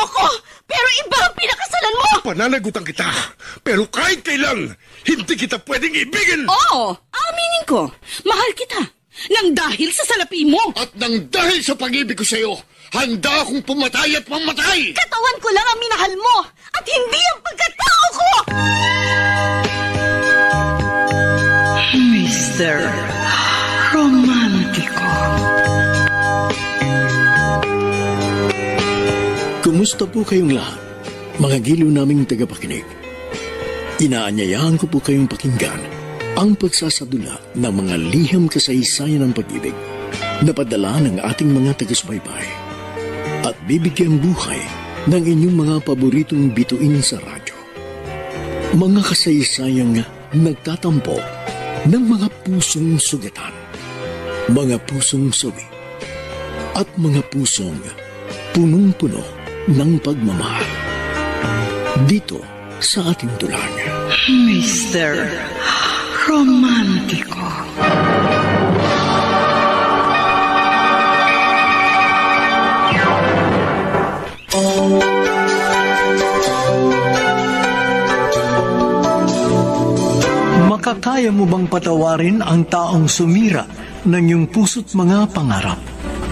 ko, pero iba ang pinakasalan mo! Pananagutan kita, pero kahit kailan, hindi kita pwedeng ibigin! Oo, aminin ko. Mahal kita. Nang dahil sa salapi mo. At nang dahil sa pag-ibig ko sa'yo, handa akong pumatay at mamatay! Katawan ko lang ang minahal mo, at hindi ang pagkatao ko! Mr. Romántico. Kumusta po kayong lahat, mga giliw naming tagapakinig? Inaanyayahan ko po kayong pakinggan ang pagsasadula ng mga liham kasaysayan ng pag-ibig na padala ng ating mga taga-subaybay at bibigyan buhay ng inyong mga paboritong bituin sa radyo. Mga kasaysayang nagtatampok ng mga pusong sugatan, mga pusong sawi, at mga pusong punong-puno ng pagmamahal. Dito sa ating tulang. Mr. Romántico. Makakaya mo bang patawarin ang taong sumira ng iyong puso't mga pangarap?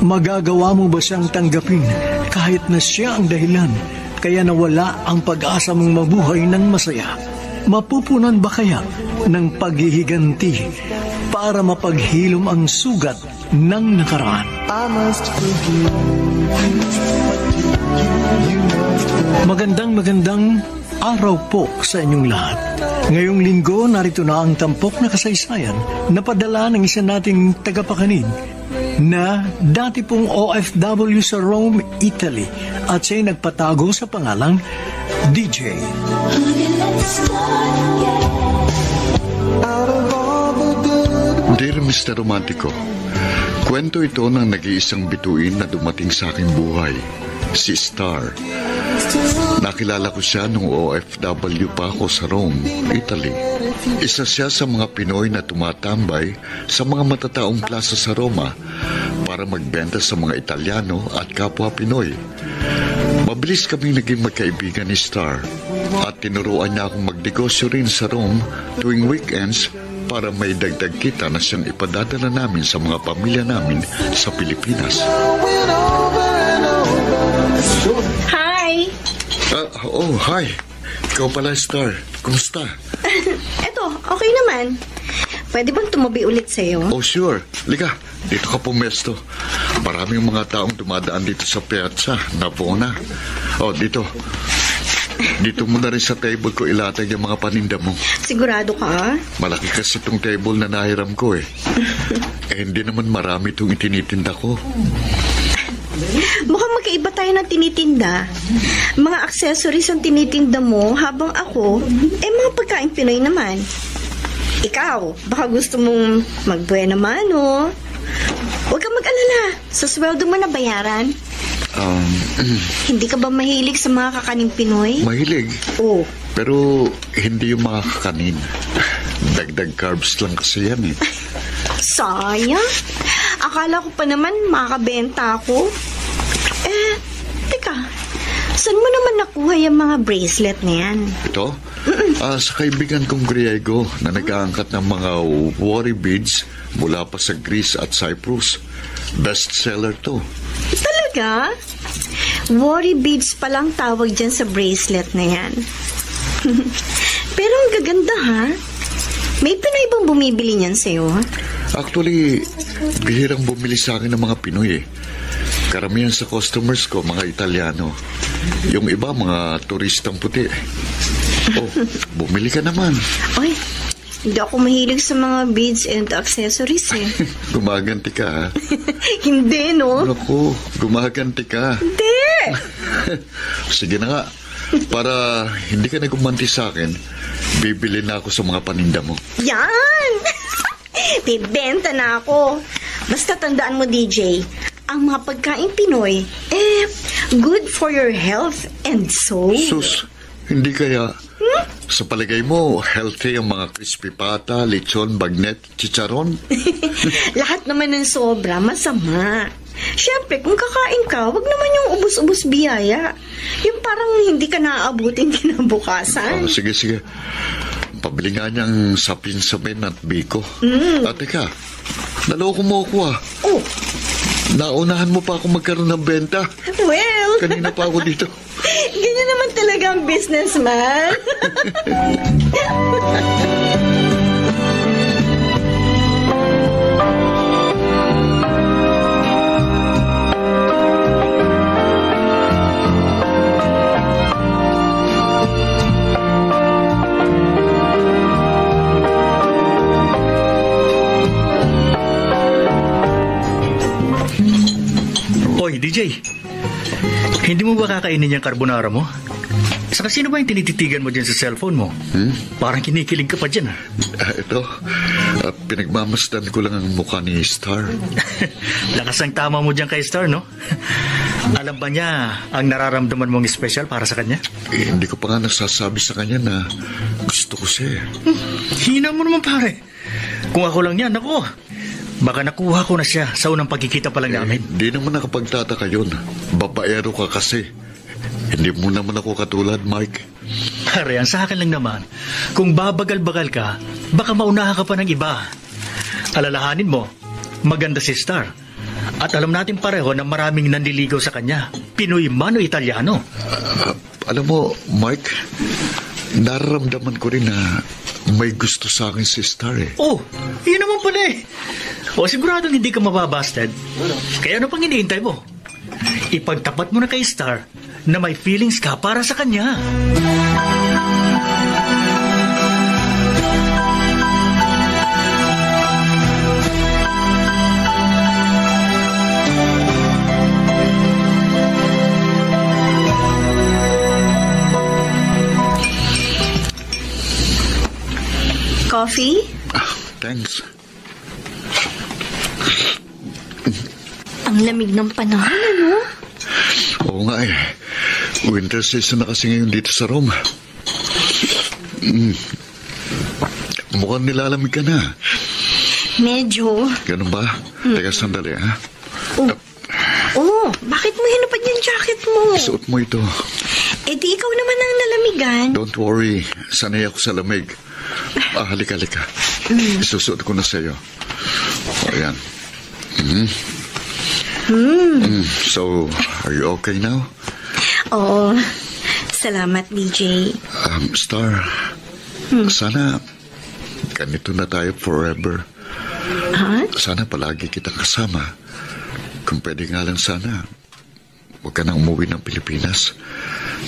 Magagawa mo ba siyang tanggapin kahit na siya ang dahilan kaya nawala ang pag-asa mong mabuhay ng masaya? Mapupunan ba kaya ng paghihiganti para mapaghilom ang sugat ng nakaraan? Magandang araw po sa inyong lahat. Ngayong linggo, narito na ang tampok na kasaysayan na padala ng isa nating tagapakinig na dati pong OFW sa Rome, Italy at siya'y nagpatago sa pangalang DJ. Dear Mr. Romantico, kwento ito ng nag-iisang bituin na dumating sa aking buhay, si Star. Nakilala ko siya nung OFW pa ako sa Rome, Italy. Isa siya sa mga Pinoy na tumatambay sa mga matataong plaza sa Roma para magbenta sa mga Italiano at kapwa Pinoy. Mabilis kaming naging magkaibigan ni Star at tinuruan niya akong magnegosyo rin sa Rome tuwing weekends para may dagdag kita na siyang ipadadala namin sa mga pamilya namin sa Pilipinas. Hi! Hi. Ikaw pala, Star. Kumusta? Eto, okay naman. Pwede bang tumabi ulit sa'yo? Oh, sure. Liga, dito ka pumesto. Maraming mga taong dumadaan dito sa piazza, Navona. Oh, dito. Dito mo na rin sa table ko ilatag yung mga paninda mo. Sigurado ka? Malaki kasi itong table na nahiram ko eh. Hindi naman marami itong itinitinda ko. Mukhang magkaiba tayo ng tinitinda. Mga accessories ang tinitinda mo, habang ako, mga pagkain Pinoy naman. Ikaw, baka gusto mong magbuena mano. Huwag kang mag-alala. Sa sweldo mo na bayaran. Hindi ka ba mahilig sa mga kakaning Pinoy? Mahilig? Oo. Pero hindi yung mga kakanin. Dagdag carbs lang kasi yan eh. Sayang. Akala ko pa naman makakabenta ako. Teka. Saan mo naman nakuha yung mga bracelet na yan? Ito? Sa kaibigan kong Griego na nag-aangkat ng mga worry beads mula pa sa Greece at Cyprus. Bestseller to. Talaga? Worry beads palang tawag dyan sa bracelet na yan. Pero ang gaganda ha. May Pinoy bang bumibili niyan sa'yo? Actually, bihirang bumili sa akin ng mga Pinoy eh. Karamihan sa customers ko, mga Italiano. Yung iba, mga turistang puti. Oh, bumili ka naman. Ay, hindi ako mahilig sa mga beads and accessories eh. Gumaganti ka ha? Hindi, no? Naku, gumaganti ka. Hindi! Sige na nga. Para hindi ka na gumanti sa akin, bibili na ako sa mga paninda mo. Yan! Bibenta na ako. Basta tandaan mo, DJ, ang mga pagkain Pinoy, good for your health and soul. Sus, hindi kaya... Sa palagay mo, healthy ang mga crispy pata, lechon, bagnet, chicharon? Lahat naman ng sobra, masama. Siyempre, kung kakain ka, wag naman yung ubus-ubus biyaya. Yung parang hindi ka naaabutin kinabukasan. Sige. Pabili nga niyang sapin-sapin at biko. Teka, naloko mo ako Oh, Naunahan mo pa ako magkaroon ng benta. well, Kanina pa ako dito. ganyan naman talaga ang businessman. Oy, DJ. Hindi mo ba kakainin yung carbonara mo? Saka sino ba yung tinititigan mo dyan sa cellphone mo? Parang kinikilig ka pa dyan, ha? Ito, pinagmamasdan ko lang ang mukha ni Star. Lakas ang tama mo dyan kay Star, no? Alam ba niya ang nararamdaman mong special para sa kanya? Hindi ko pa nga nasasabi sa kanya na gusto ko siya. Hina mo naman, pare. Kung ako lang yan, ako, baka nakuha ko na siya sa unang pagkikita pa lang namin. Di naman nakapagtataka yun. Babaero ka kasi. Hindi mo naman ako katulad, Mike. Pare, ang sa akin lang naman, kung babagal-bagal ka, baka maunahan ka pa ng iba. Alalahanin mo, maganda si Star. At alam natin pareho na maraming nanliligaw sa kanya. Pinoy man o Italiano. Alam mo, Mike, nararamdaman ko rin na may gusto sa akin si Star eh. Oh, yun naman pala eh. O siguradong hindi ka mababasted. Kaya ano pang iniintay mo? Ipagtapat mo na kay Star na may feelings ka para sa kanya. Coffee? Thanks. Ang lamig ng panahon, ano? Oo nga eh. Winter season na kasi ngayon dito sa Rome. Mukhang nilalamig ka na. Medyo. Ganun ba? Teka, sandali ha. Oh, bakit mo hinupad yung jacket mo? Suot mo ito. Eh di ikaw naman ang nalamigan. Don't worry. Sanay ako sa lamig. Halika. Isusuot ko na sa'yo. Ayan. So, are you okay now? Oo. Salamat, DJ. Star, sana ganito na tayo forever. Ha? Sana palagi kitang kasama. Kung pwede nga lang sana, huwag ka nang umuwi ng Pilipinas.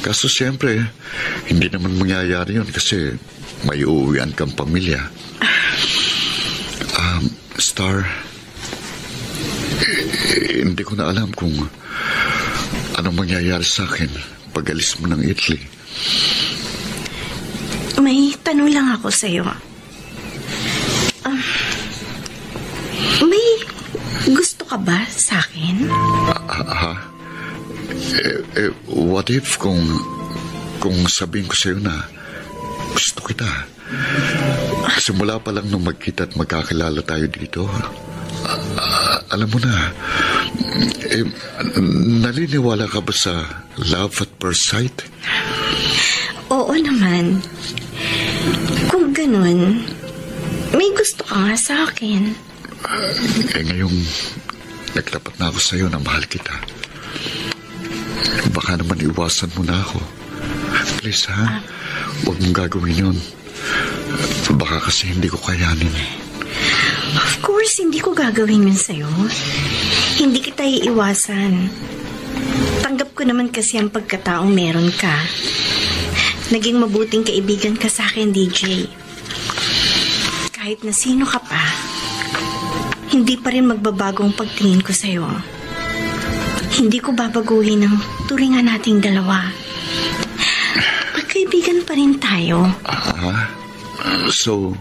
Kaso siyempre, hindi naman mangyayari yun kasi may uuwian kang pamilya. Star, hindi ko na alam kung anong mangyayari sa akin pag alis mo ng Italy. May tanong lang ako sa'yo. May gusto ka ba sa akin? What if kung sabihin ko sa'yo na gusto kita? Simula pa lang nung magkita at magkakilala tayo dito, alam mo na, naniniwala ka ba sa love at first sight? Oo naman. Kung ganun, may gusto ka nga sa akin. Ngayong nagtapat na ako sa'yo na mahal kita. Baka naman iwasan mo na ako. Please ha, huwag mong gagawin yun. Baka kasi hindi ko kayanin. Of course, hindi ko gagawin yun sa'yo. Hindi kita iiwasan. Tanggap ko naman kasi ang pagkataong meron ka. Naging mabuting kaibigan ka sa akin, DJ. Kahit na sino ka pa, hindi pa rin magbabagong pagtingin ko sa'yo. Hindi ko babaguhin ang turingan nating dalawa. Magkaibigan pa rin tayo. So,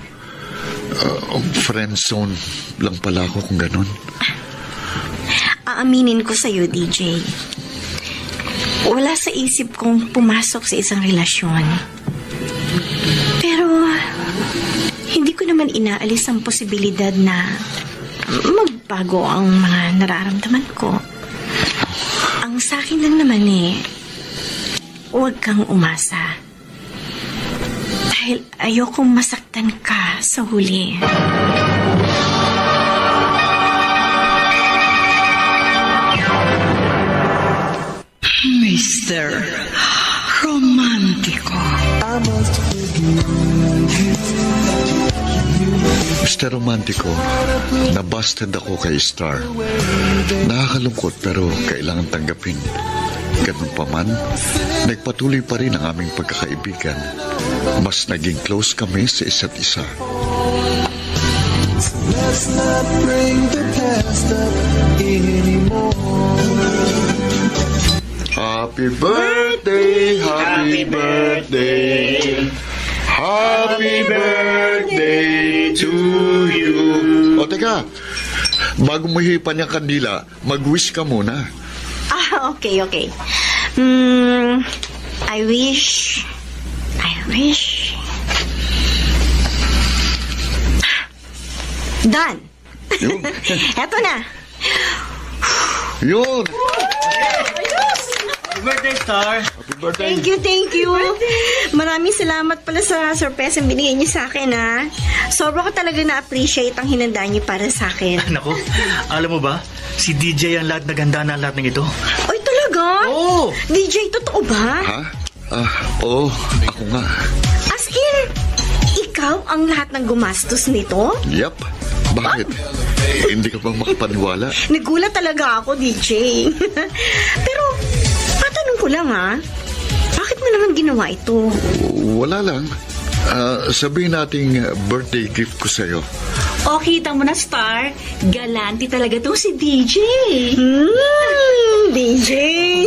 friend zone lang pala ako kung ganun? Aaminin ko sa'yo, DJ. Wala sa isip kong pumasok sa isang relasyon. Pero, hindi ko naman inaalis ang posibilidad na magbago ang mga nararamdaman ko. Ang sa akin lang naman huwag kang umasa. Dahil ayokong masaktan ka sa huli. Mr. Romantico. Mr. Romantico, nabasted ako kay Star. Nakakalungkot pero kailangan tanggapin. Ganun pa man, nagpatuloy pa rin ang aming pagkakaibigan. Mas naging close kami sa isa't isa. Let's not bring the past up anymore. Happy birthday, happy birthday, happy birthday to you. O teka, bago mo hipan yung kandila, mag-wish ka muna. Okay. I wish. Done. Yun. Eto na. Yun. Happy birthday, Star! Happy birthday. Thank you. Maraming salamat pala sa surprise ang binigay niyo sa akin, ha. Sobra ko talaga na-appreciate ang hinanda niyo para sa akin. Naku, alam mo ba, si DJ ang lahat naganda na lahat ng ito. Ay, talaga? Oo! DJ, totoo ba? Ha? Oo, ako nga. As in, ikaw ang lahat ng gumastos nito? Yep. Bakit? Hindi ka bang makapaniwala? Nagulat talaga ako, DJ. Pero, patanong ko lang, ha? Bakit mo naman ginawa ito? Wala lang. Sabihin nating birthday gift ko sa'yo. O, kita mo na, Star. Galante talaga to si DJ. DJ,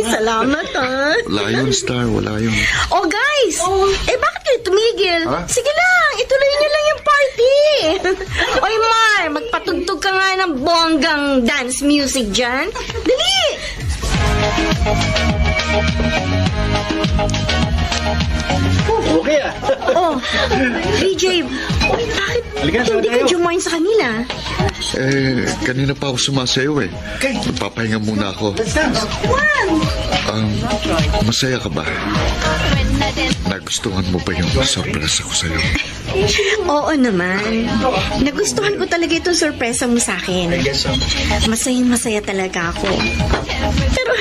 salamat, ha? Wala yun, Star. Wala yun. Oh, guys! Bakit kayo tumigil? Ha? Sige lang, ituloy niyo lang yung party. Oy, Mar, magpatugtog ka nga ng bonggang dance music dyan. Dali! Okay DJ, bakit hindi ka jumoin sa kanila? Kanina pa ako sumasayaw eh. Magpapahinga muna ako. Masaya ka ba? Nagustuhan mo ba yung sorpresa ko sa'yo? Oo naman. Nagustuhan ko talaga itong sorpresa mo sa akin. Masayang-masaya talaga ako. Pero,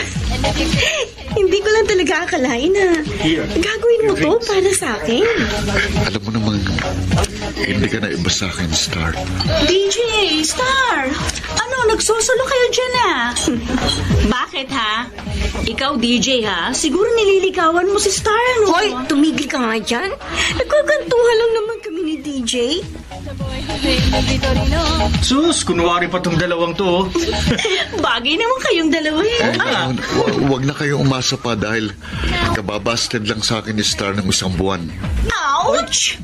hindi ko lang talaga akalain na gagawin mo to para sa akin. Alam mo naman, hindi ka na iba sa akin, Star. DJ, Star! Ano, nagsusulo kayo dyan, Bakit, ha? Ikaw, DJ, ha? Siguro nililigawan mo si Star, ano? Hoy, tumigil ka nga dyan. Nagkakantuhan lang naman kami ni DJ. Sus, kunwari pa tong dalawang to. Bagay naman kayong dalawa, Huwag na kayong umasa pa dahil kababasted lang sa akin ni Star ng isang buwan. Ouch!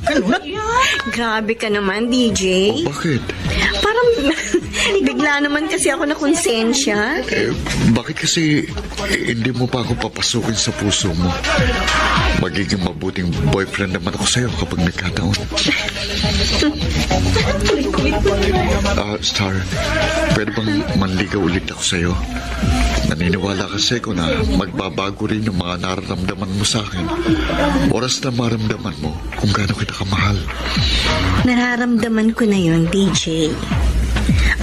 Grabe ka naman, DJ. Bakit? Parang bigla naman kasi ako na konsensya. Bakit kasi hindi mo pa ako papasukin sa puso mo? Magiging mabuting boyfriend naman ako sa'yo kapag nagkataon. Star, pwede bang manligaw ulit ako sa'yo? Naniniwala kasi ko na magbabago rin yung mga nararamdaman mo sa akin. Oras na maramdaman mo kung gaano kita kamahal. Nararamdaman ko na yon, DJ.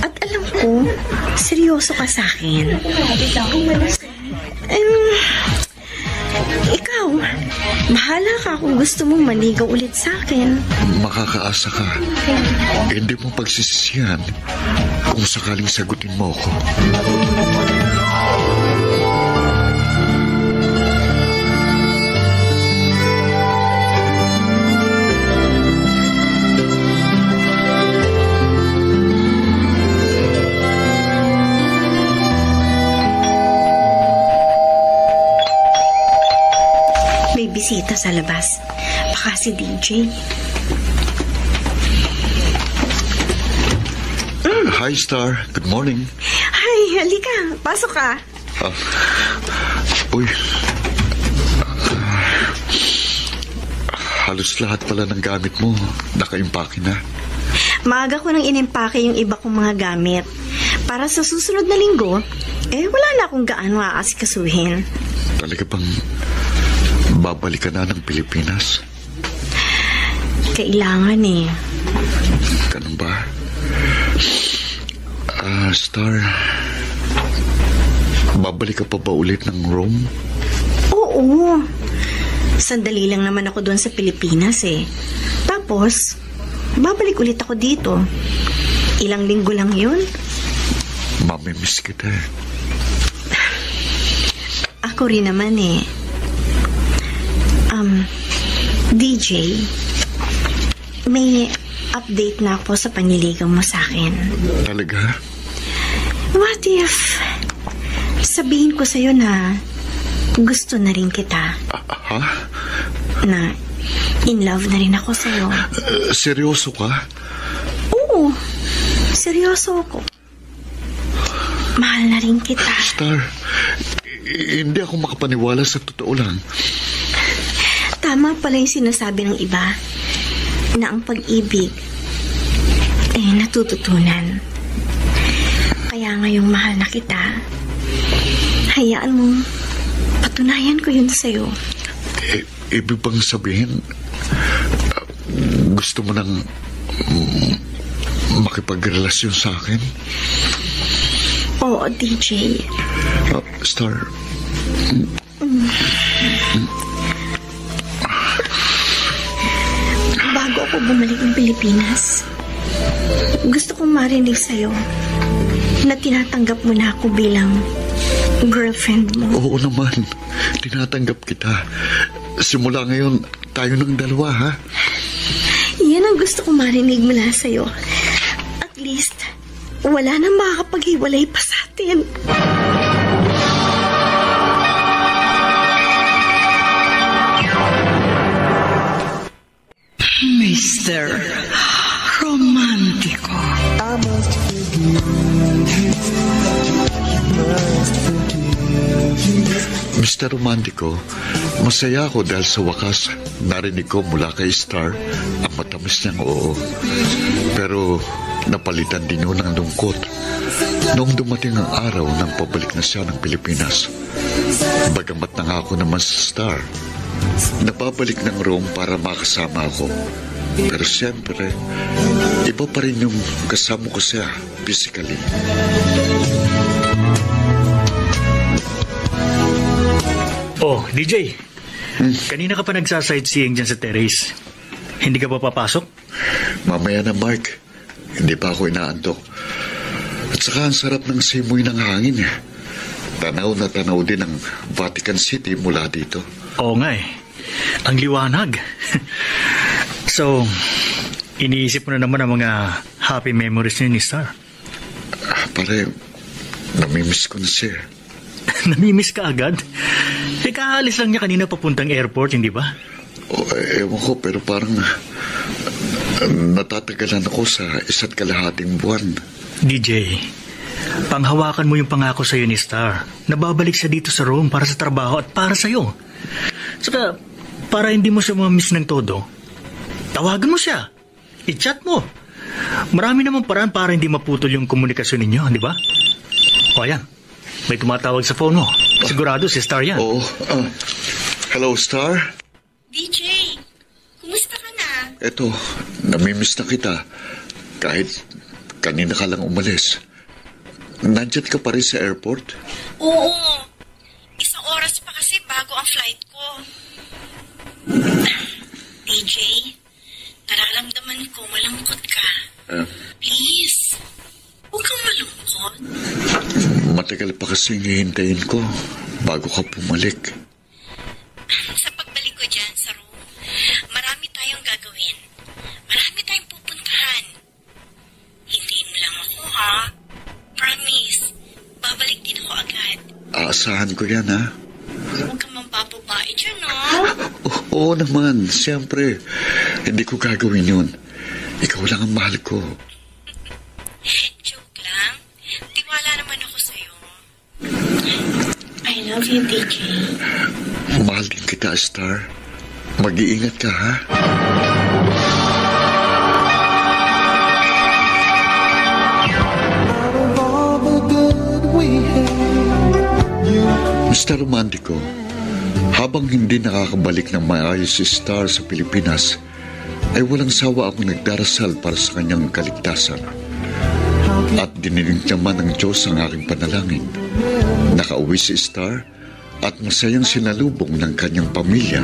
At alam ko, seryoso ka sa akin. Ikaw, bahala ka kung gusto mong maligaw ulit sa akin. Makakaasa ka. Hindi mo pagsisisihan kung sakaling sagutin mo ako. Bisita sa labas. Baka si DJ. Hi, Star. Good morning. Hi, halika. Pasok ka. Halos lahat pala ng gamit mo nakaimpake na. Maaga ko nang inimpake yung iba kong mga gamit. Para sa susunod na linggo, wala na akong gaano aasikasuhin. Talaga bang babalik ka na ng Pilipinas? Kailangan Ganun ba? Star, babalik ka pa ba ulit ng Rome? Oo. Sandali lang naman ako doon sa Pilipinas Tapos, babalik ulit ako dito. Ilang linggo lang yun. Mamimiss kita. Ako rin naman DJ, may update na ako sa panliligaw mo sa akin. Talaga? What if sabihin ko sa'yo na gusto na rin kita? Ha? Na in love na rin ako sa'yo. Seryoso ka? Oo, seryoso ako. Mahal na rin kita. Star, hindi ako makapaniwala sa totoo lang. Tama pala yung sinasabi ng iba na ang pag-ibig natututunan. Kaya ngayong mahal na kita, hayaan mo patunayan ko yun sa'yo. Ibig bang sabihin, gusto mo nang makipagrelasyon sa akin? Oo, DJ. Star. Bago ako bumalik ng Pilipinas, gusto kong marinig sa'yo na tinatanggap mo na ako bilang girlfriend mo. Oo naman, tinatanggap kita. Simula ngayon, tayo ng dalawa, ha? Yan ang gusto kong marinig mula sa'yo. At least, wala nang makakapaghiwalay pa sa atin. Mr. Romantico. Mr. Romantico, masaya ako dahil sa wakas narinig ko mula kay Star ang matamis niyang oo. Pero napalitan din yun ng lungkot noong dumating ang araw ng pabalik na siya ng Pilipinas. Bagamat nangako naman sa Star, napabalik ng Rome para makasama ako. Pero siyempre, iba pa rin yung kasama ko siya physically. Oh, DJ. Kanina ka pa nagsasightseeing dyan sa terrace. Hindi ka pa papasok? Mamaya na, Mark. Hindi pa ako inaantok. At saka ang sarap ng simoy ng hangin. Tanaw na tanaw din ang Vatican City mula dito. Oo nga Ang liwanag. So, iniisip mo na naman ang mga happy memories niyo ni Star. Pare, namimiss ko na siya. Namimiss ka agad? Kaalis lang niya kanina papuntang airport, hindi ba? Ewan ko, pero parang natatagalan ako sa 1.5 buwan. DJ, panghawakan mo yung pangako sa'yo ni Star. Nababalik siya dito sa Rome para sa trabaho at para sa'yo. Saka, para hindi mo siya mamiss ng todo, tawagan mo siya. I-chat mo. Marami namang paraan para hindi maputol yung komunikasyon ninyo, di ba? O, ayan. May tumatawag sa phone mo. Sigurado si Star yan. Oo. Hello, Star? DJ, kumusta ka na? Eto, namimiss na kita. Kahit kanina ka lang umalis. Nandiyan ka pa rin sa airport? Oo. 1 oras pa kasi bago ang flight ko. DJ, nararamdaman ko malungkot ka. Please, huwag kang malungkot. Matagal pa kasi hihintayin ko bago ka bumalik. Sa pagbalik ko dyan sa Rome, marami tayong gagawin. Marami tayong pupuntahan. Hintayin mo lang ako, ha? Promise, babalik din ako agad. Aasahan ko yan, ha? Huwag kang mampapabae dyan, ha? Oo naman, siyempre. Hindi ko gagawin yun. Ikaw lang ang mahal ko. Joke lang. Tiwala naman ako sa'yo. I love you, DJ. Mahal din kita, Star. Mag-iingat ka, ha? Mr. Romantico, habang hindi nakakabalik ng maayos si Star sa Pilipinas, ay walang sawa akong nagdarasal para sa kanyang kaligtasan. At dininig naman ng Diyos ang aking panalangin. Nakauwi si Star at masayang sinalubong ng kanyang pamilya.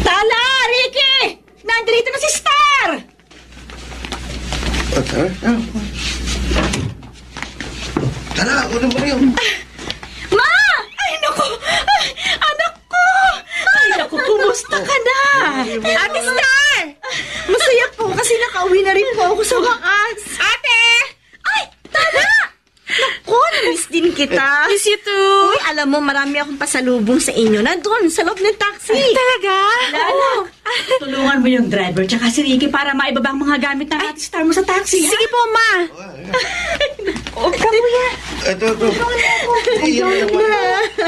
Tala! Ricky! Nandito na si Star! Tara, una mo rin. Ma! Ay, naku! Ay, anak ko! Ay, naku, kumusta ka na? Ate Star! Masaya po kasi nakauwi na rin po ako sa wakas. Ate! Ay, Tala! Naku, na-miss din kita. Miss you too. Uy, alam mo, marami akong pasalubong sa inyo na doon, sa loob ng taxi. Talaga? Oo. Tulungan mo yung driver tsaka si Ricky para maibaba ang mga gamit ng Ate Star mo sa taxi. Sige po, Ma. O, kamuya. Ito. Iyan naman.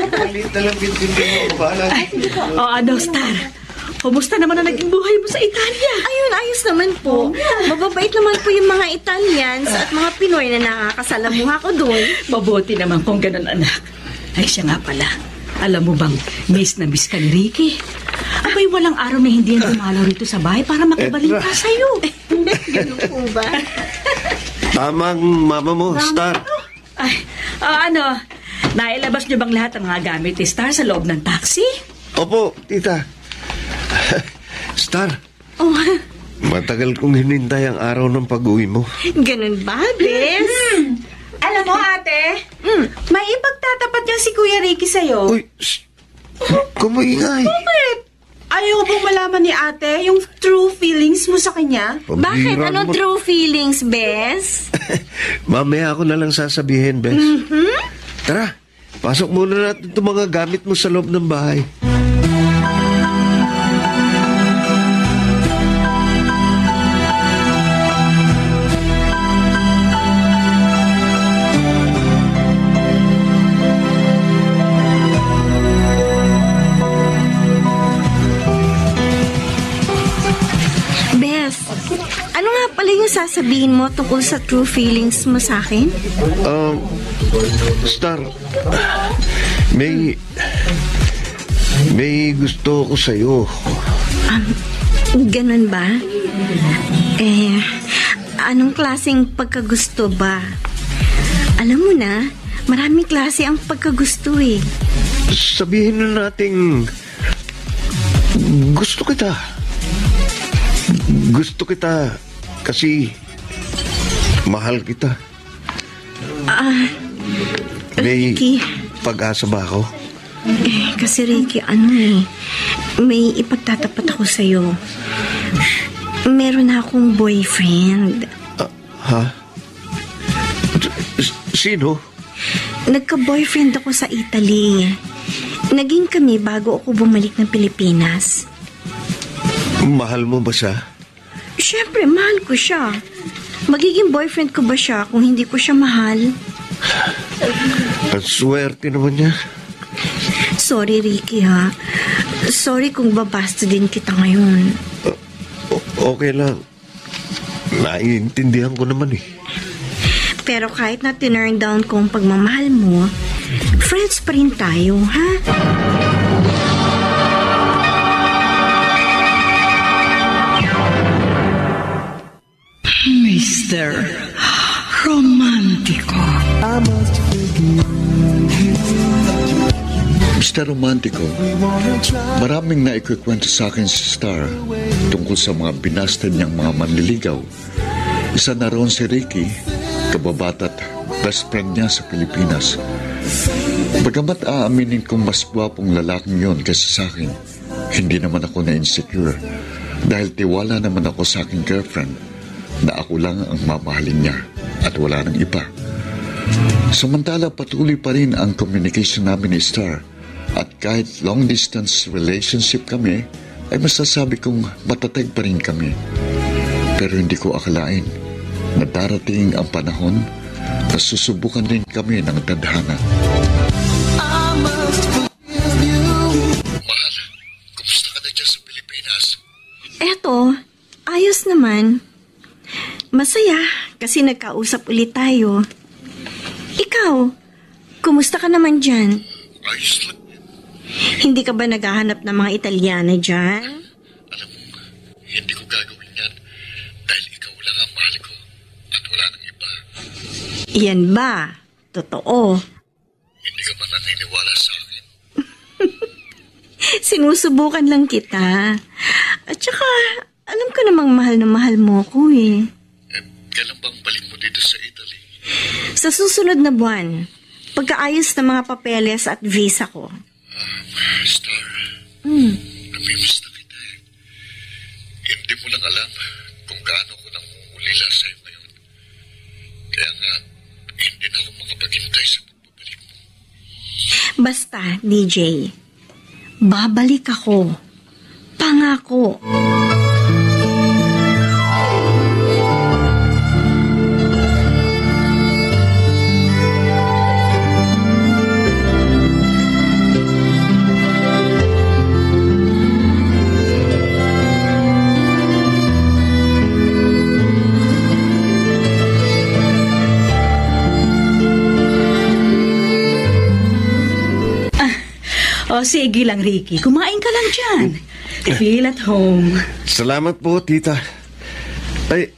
Malit na lang bintintin mo. Bahala. O, ano, Star? Kumusta naman ang naging buhay mo sa Italia? Ayun, ayos naman po. Mababait naman po yung mga Italians at mga Pinoy na nakakasalamuha ko doon. Mabuti naman kung ganun, anak. Ay, siya nga pala. Alam mo bang, miss na miss ka ni Ricky? Abay, walang araw na hindi yan dumalaw rito sa bahay para makabalita sa'yo. Ganun po ba? Tamang mama mo, Star. Ay, ano, nailabas niyo bang lahat ng mga gamit ni Star sa loob ng taxi? Opo, tita. Star, Oh, matagal kong hinintay ang araw ng pag-uwi mo. ganun ba, Bes? Alam mo, ate, may ipagtatapat niya si Kuya Ricky sa'yo. Uy, kumuingay. Ayaw bang malaman ni ate yung true feelings mo sa kanya? Bakit? Pambihira Anong mo. true feelings, Bes? Mamaya ako na lang sasabihin, Bes. Tara, pasok muna natin itong mga gamit mo sa loob ng bahay. Bes, ano nga pala yung sasabihin mo tungkol sa true feelings mo sa akin? Star, may gusto ko sa'yo. Ganun ba? Anong klaseng pagkagusto ba? Alam mo na, maraming klase ang pagkagusto eh. Sabihin na nating gusto kita. Gusto kita kasi mahal kita. May Ricky, pag-asa ba ako? kasi Ricky, may ipagtatapat ako sa'yo. Meron na akong boyfriend. Ha? Sino? Nagka-boyfriend ako sa Italy. Naging kami bago ako bumalik ng Pilipinas. Mahal mo ba siya? Siyempre, mahal ko siya. Magiging boyfriend ko ba siya kung hindi ko siya mahal? Ang swerte naman niya. Sorry, Ricky, ha? Sorry kung babasta din kita ngayon. Okay lang. Naiintindihan ko naman eh. Pero kahit na tinurn down ko ang pagmamahal mo, friends pa rin tayo, ha? Mr. Romantico. Mr. Romantico, maraming naikukwento sa akin si Star tungkol sa mga binasted niyang mga manliligaw. Isa na roon si Ricky, kababata at best friend niya sa Pilipinas. Bagamat aaminin kong mas gwapong lalaking yon kaysa sa akin, hindi naman ako na-insecure dahil tiwala naman ako sa aking girlfriend na ako lang ang mamahalin niya at wala nang iba. Samantala patuloy pa rin ang communication namin ni Star at kahit long distance relationship kami ay masasabi kong matatag pa rin kami. Pero hindi ko akalain na darating ang panahon na susubukan din kami ng tadhana. Mahal, kumusta ka na dyan sa Pilipinas? Eto, ayos naman. Masaya kasi nagkausap ulit tayo. Ikaw, kumusta ka naman dyan? Ayos lang. Hindi ka ba naghahanap ng mga Italyana dyan? Alam mo, hindi ko gagawin yan dahil ikaw lang ang mahal ko at wala nang iba. Yan ba? Totoo. Hindi ka ba naniniwala sa akin? Sinusubukan lang kita. At saka, alam ko namang mahal na mahal mo ko eh. Kailan bang balik mo dito sa Italy? Sa susunod na buwan, pagkaayos ng mga papeles at visa ko. Star, namimiss na kita eh. Hindi mo lang alam kung gaano ko nangungulila sa'yo ngayon. Kaya nga, hindi na ako makapaghintay sa pagbabalik mo. Basta, DJ, babalik ako. Pangako. O sige lang, Ricky. Kumain ka lang dyan. Feel at home. Salamat po, tita. Ay,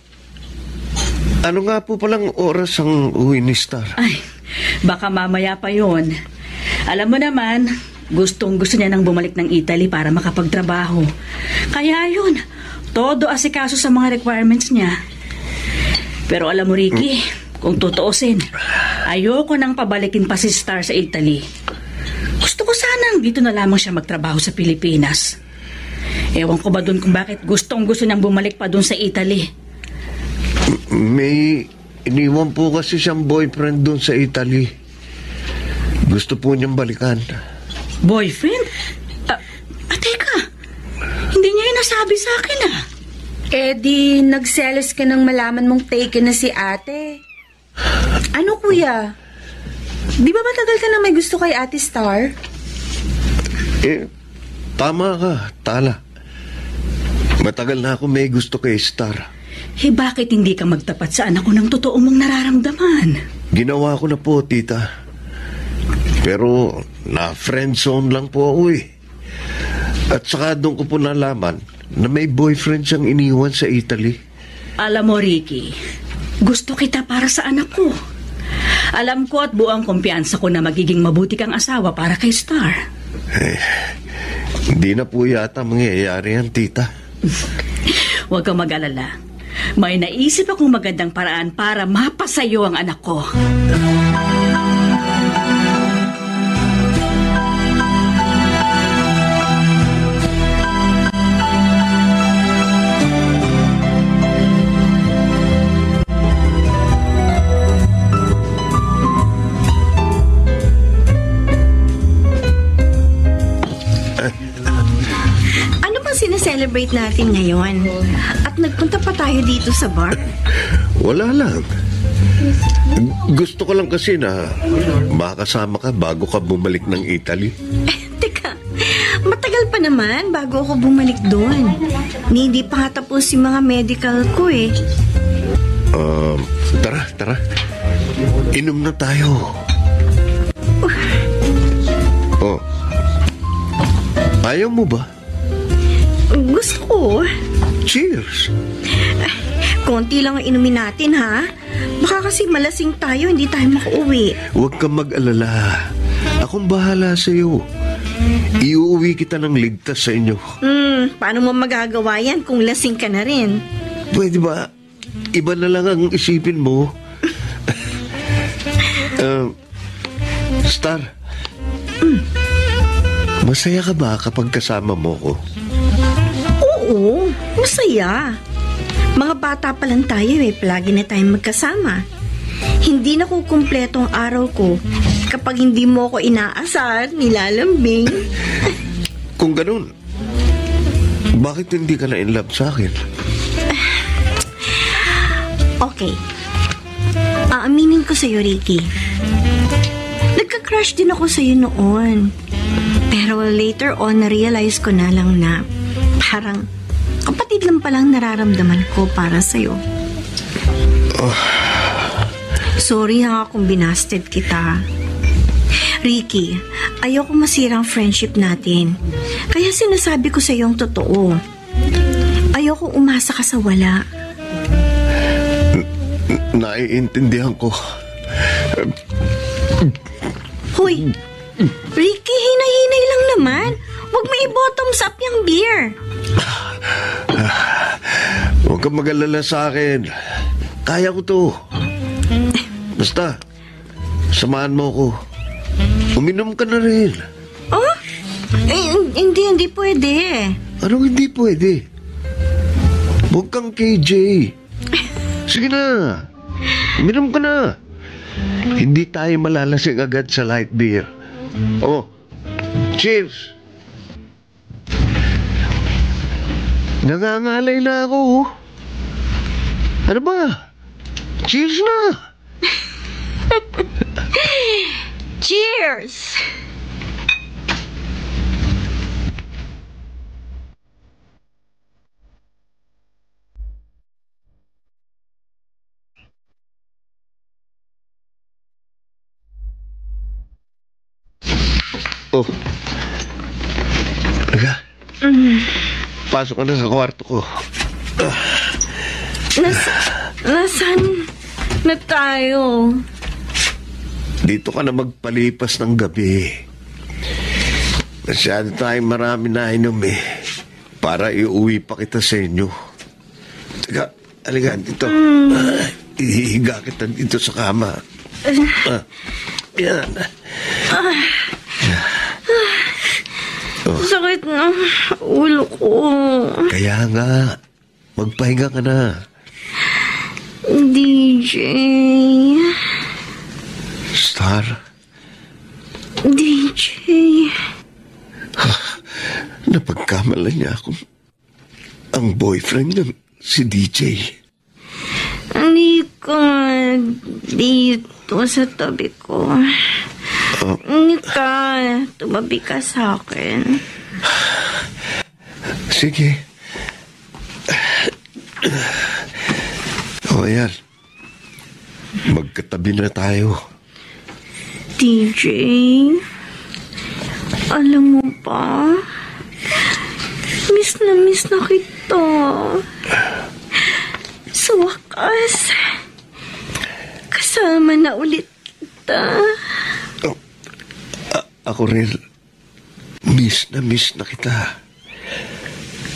ano nga po palang oras ang uwi ni Star? Ay, baka mamaya pa yon. Alam mo naman, gustong-gusto niya nang bumalik ng Italy para makapagtrabaho. Kaya yun, todo asikaso sa mga requirements niya. Pero alam mo, Ricky, kung tutuusin, ayoko nang pabalikin pa si Star sa Italy. Gusto ko sanang dito na lamang siya magtrabaho sa Pilipinas. Ewan ko ba dun kung bakit gustong-gusto niyang bumalik pa dun sa Italy. May iniwan po kasi siyang boyfriend doon sa Italy. Gusto po niyang balikan. Boyfriend? Teka, hindi niya yung nasabi sa akin Eh di, nagselos ka nang malaman mong taken na si ate. Ano kuya? Di ba matagal ka na may gusto kay Ate Star? Tama ka, Tala. Matagal na ako may gusto kay Star. Bakit hindi ka magtapat sa anak ko ng totoo mong nararamdaman? Ginawa ko na po, tita. Pero na-friendzone lang po ako eh. At saka doon ko po nalaman na may boyfriend siyang iniwan sa Italy. Alam mo, Ricky, gusto kita para sa anak ko. Alam ko at buong kumpiyansa ko na magiging mabuti kang asawa para kay Star. Hindi na po yata mangyayari yan, tita. Huwag kang mag-alala. May naisip akong magandang paraan para mapasayo ang anak ko. Celebrate natin ngayon. At nagpunta pa tayo dito sa bar. Wala lang. Gusto ko lang kasi na makasama ka bago ka bumalik ng Italy. Teka, matagal pa naman bago ako bumalik doon. Hindi pa nga tapos yung mga medical ko eh. Tara. Inom na tayo. Oh. Ayaw mo ba? Gusto ko. Cheers. Konti lang ang inumin natin, ha? Baka kasi malasing tayo, hindi tayo makauwi. Huwag kang mag-alala. Akong bahala sa'yo. Iuwi kita ng ligtas sa inyo. Paano mo magagawa yan kung lasing ka na rin? Pwede ba? Iba na lang ang isipin mo. Star. Masaya ka ba kapag kasama mo ko? Oo, masaya. Mga bata pa lang tayo eh, palagi na tayong magkasama. Hindi na kukumpleto ang araw ko kapag hindi mo ko inaasar, nilalambing. Kung ganun, bakit hindi ka na in love sa akin? Okay. Aaminin ko sa'yo, Ricky. Nagka-crush din ako sa'yo noon. Pero later on, na-realize ko na lang na parang kapatid kapatid lang palang nararamdaman ko para sa'yo. Sorry ha kung binasted kita. Ricky, ayoko masira ang friendship natin. Kaya sinasabi ko sa'yo ang totoo. Ayoko umasa ka sa wala. Naiintindihan ko. Hoy, Ricky, hinay-hinay lang naman. Huwag mo i-bottoms up yung beer. Huwag kang mag-alala sa akin. Kaya ko to. Basta, samahan mo ko. Uminom ka na rin. Oh? Hindi pwede. Anong hindi pwede? Huwag kang KJ. Sige na. Uminom ka na. Hindi tayo malalasing agad sa light beer. Oh, cheers. Nangangalay na ako. Ano ba? Cheers na. Cheers! Oh. Teka. Pasok ka na sa kwarto ko. Nasaan na tayo? Dito ka na magpalipas ng gabi. Masyado tayong marami na inom eh. Para iuwi pa kita sa inyo. Teka, halika dito. Ihihiga kita dito sa kama. Yan. Sakit ng ulo ko. Kaya nga, magpahinga ka na. DJ. Star? DJ. Napagkamala niya akong ang boyfriend niya, si DJ. Hindi ka dito sa tabi ko. Hindi ka. Tumabi ka sa akin. Sige. O yan. Magkatabi na tayo. DJ, alam mo ba? Miss na kita. Sa wakas, kasama na ulit kita. Ako rin, miss na kita.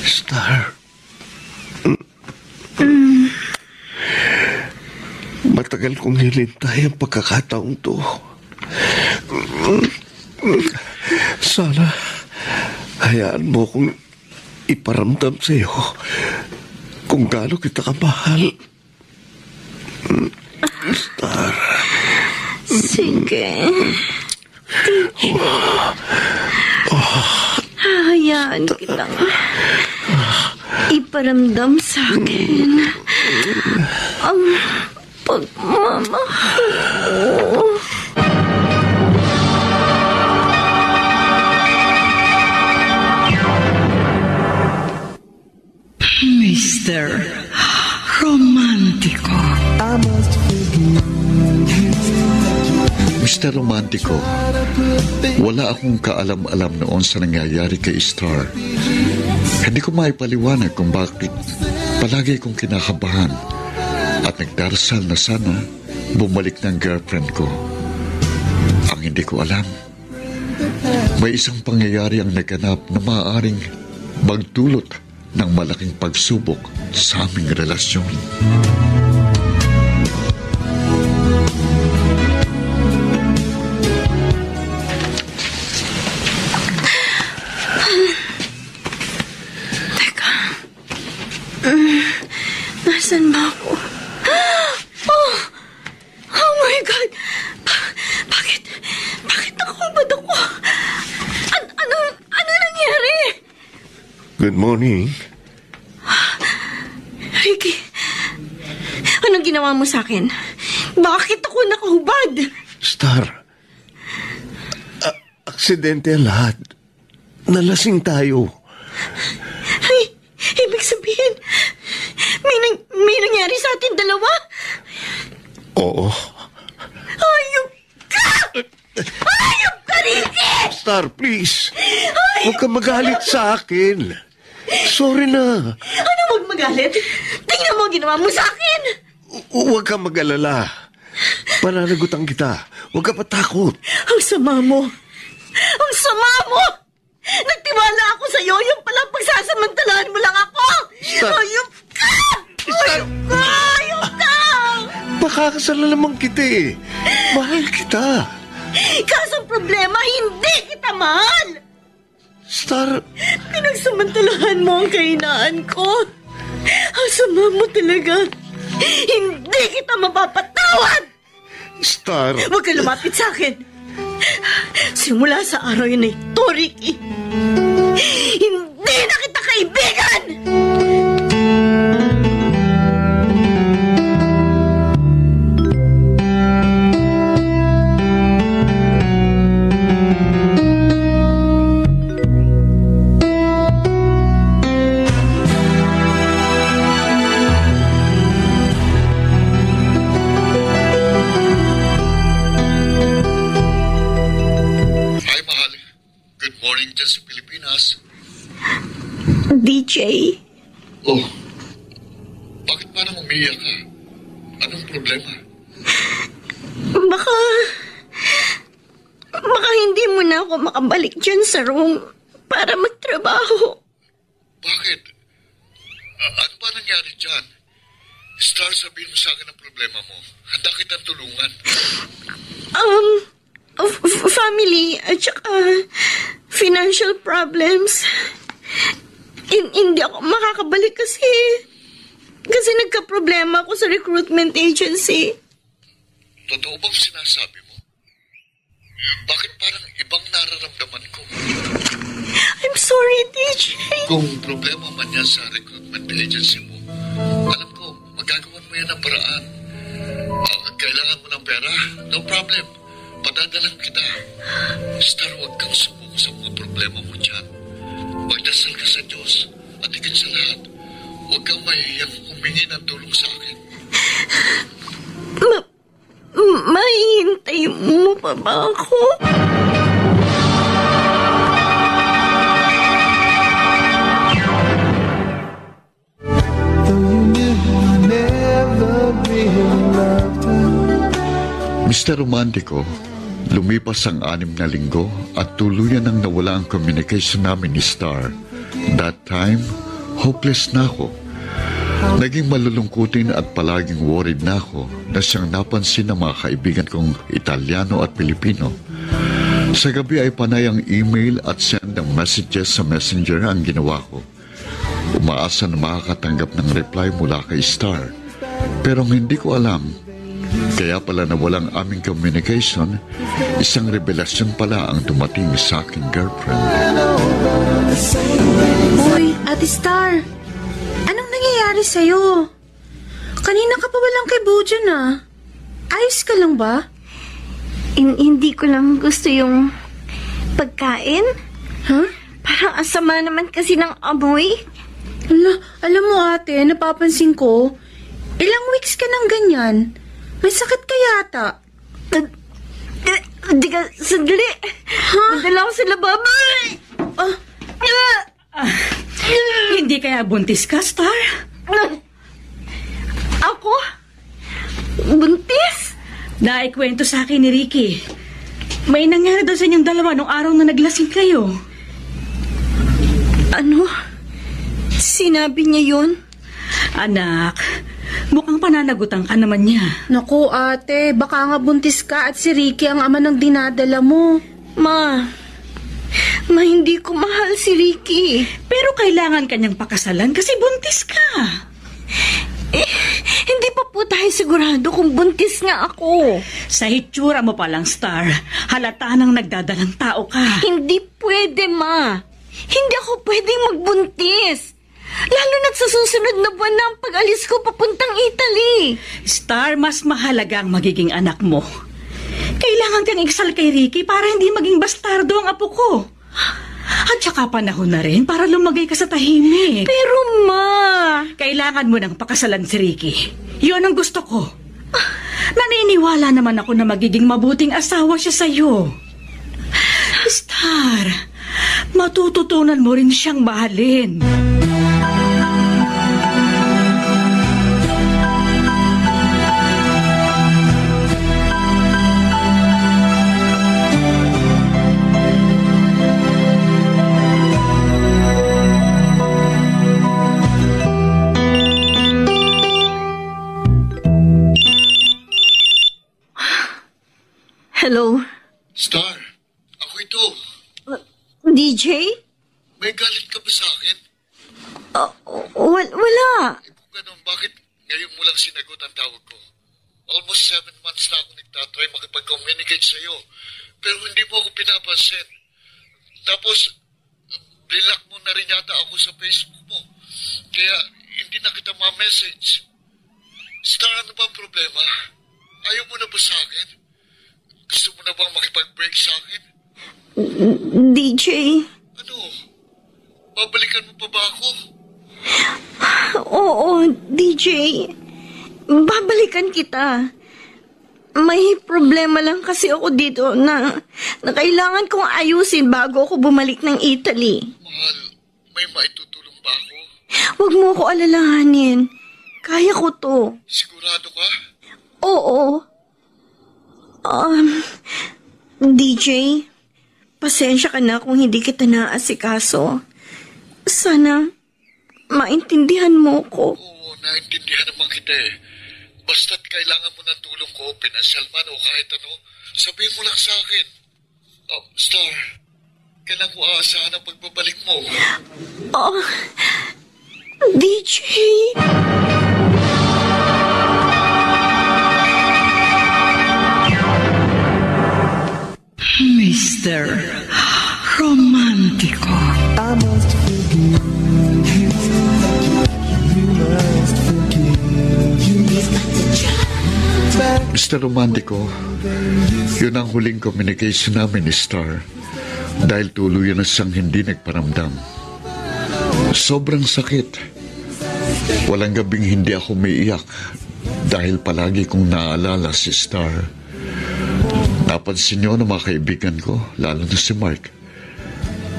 Star. Matagal kong hinintay ang pagkakataong to. Sana hayaan mo kong iparamdam sa iyo kung gaano kita kamahal. Star. Sige. Hahayaan kitang iparamdam sa akin ang pagmamahal ko. Mr. Romantico. Mr. Romantico, wala akong kaalam-alam noon sa nangyayari kay Star. Hindi ko maipaliwanag kung bakit palagi kong kinakabahan at nagdarasal na sana bumalik ng girlfriend ko. Ang hindi ko alam, may isang pangyayari ang naganap na maaaring magdulot ng malaking pagsubok sa aming relasyon. Nasaan ba ako? Oh my God! Bakit nakahubad ako? Ano nangyari? Good morning. Ricky, anong ginawa mo sa akin? Bakit ako nakahubad? Star, aksidente ang lahat. Nalasing tayo. Ay, ibig sabihin, May nangyari sa ating dalawa? Oo. Hayop ka! Hayop ka, Ricky! Star, please. Huwag ka magalit sa akin. Sorry na. Ano huwag magalit? Tingnan mo ang ginawa mo sa akin! Huwag ka mag-alala. Pananagutan kita. Huwag ka patakot. Ang sama mo! Ang sama mo! Nagtiwala ako sa'yo, yung palang pagsasamantalahan mo lang ako! Stop. Hayop ka! Hayop ka! Hayop ka! Pakakasal na naman kita eh. Mahal kita. Kaso ang problema, hindi kita mahal! Star, Pinagsamantalahan mo ang kahinaan ko. Ang sama mo talaga. Hindi kita mapapatawad! Star. Huwag ka lumapit sa akin. Simula sa araw yun na ito, Ricky, hindi na kita kaibigan! Hi, mahal. Good morning dyan sa Pilipinas. DJ, Oh, bakit parang umiyak ka? Anong problema? baka hindi mo na ako makabalik dyan sa room para magtrabaho. Bakit? Ano ba nangyari dyan? Star, sabihin mo sa akin ang problema mo. Handa kitang tulungan. Family at saka financial problems. Hindi ako makakabalik kasi nagka-problema ako sa recruitment agency. Totoo bang sinasabi mo? Bakit parang ibang nararamdaman ko? I'm sorry, DJ. Kung problema man yan sa recruitment agency mo, alam ko, magagawan mo yan ang paraan. Kailangan mo ng pera? No problem. Padadalan kita. Star, huwag kang sumuko sa mga problema mo dyan. Magdasal ka sa Diyos at higit sa lahat, huwag kang mahihiyang humingi ng tulong sa akin. Mahihintay mo pa ba ako? Mr. Romantico, lumipas ang 6 na linggo at tuluyan nang nawala ang communication namin ni Star. That time, hopeless na ako. Naging malulungkutin at palaging worried na ako na siyang napansin ng mga kaibigan kong Italiano at Pilipino. Sa gabi ay panay ang email at send ng messages sa messenger ang ginawa ko. Umaasa na makakatanggap ng reply mula kay Star. Pero hindi ko alam. Kaya pala nawalang aming communication, isang revelasyon pala ang dumating sa aking girlfriend. Uy, Ate Star, anong nangyayari sa'yo? Kanina ka pa walang kay Bojan ah. Ayos ka lang ba? Hindi ko lang gusto yung pagkain. Huh? Parang asama naman kasi ng amoy. Alam mo ate, napapansin ko, ilang weeks ka nang ganyan. May sakit ka yata. Di ka, sandali. Madala ako sa lababo. Hindi kaya buntis ka, Star? Ako? Buntis? Naikwento sa akin ni Ricky. May nangyari daw sa inyong dalawa nung araw na naglasing kayo. Ano? Sinabi niya yun? Anak, mukhang pananagutan ka naman niya. Naku ate, baka nga buntis ka at si Ricky ang ama ng dinadala mo. Ma, hindi ko mahal si Ricky. Pero kailangan kanyang pakasalan kasi buntis ka. Hindi pa po tayo sigurado kung buntis nga ako. Sa hitsura mo palang, Star, halata nang nagdadalang tao ka. Hindi pwede, Ma. Hindi ako pwedeng magbuntis. Lalo na't sa susunod na buwan na ang pag-alis ko papuntang Italy. Star, mas mahalaga ang magiging anak mo. Kailangan kang iksal kay Ricky para hindi maging bastardo ang apo ko. At saka panahon na rin para lumagay ka sa tahimik. Pero ma... Kailangan mo nang pakasalan si Ricky. Yun ang gusto ko. Naniniwala naman ako na magiging mabuting asawa siya sa'yo. Star, matututunan mo rin siyang mahalin. Hello? Star, ako ito. DJ? May galit ka ba sa akin? Wala. Kung ganun, bakit ngayon mo lang sinagot ang tawag ko? Almost 7 months na ako nagtatry makipag-communicate sa'yo. Pero hindi mo ako pinapansin. Tapos, block mo na rin yata ako sa Facebook mo. Kaya, hindi na kita ma-message. Star, ano ba ang problema? Ayaw mo na ba sa akin? Gusto mo na bang makipag-break sa akin? DJ? Ano? Babalikan mo pa ba ako? Oo, DJ. Babalikan kita. May problema lang kasi ako dito na kailangan kong ayusin bago ako bumalik ng Italy. Mahal, may maitutulong ba ako? Huwag mo ako alalahanin. Kaya ko to. Sigurado ka? Oo. DJ, pasensya ka na kung hindi kita naaasikaso. Sana maintindihan mo ko. Oo, naintindihan naman kita eh. Basta't kailangan mo ng tulong ko, pinansyal man o kahit ano, sabihin mo lang sa akin. Star, kailan ko aasahan ang pagbabalik mo? DJ... Mr. Romantico. Mr. Romantico, yun ang huling communication namin ni Star dahil tuluyan na siyang hindi nagparamdam. Sobrang sakit. Walang gabing hindi ako umiiyak dahil palagi kong naaalala si Star. Napansin niyo na mga kaibigan ko, lalo na si Mark.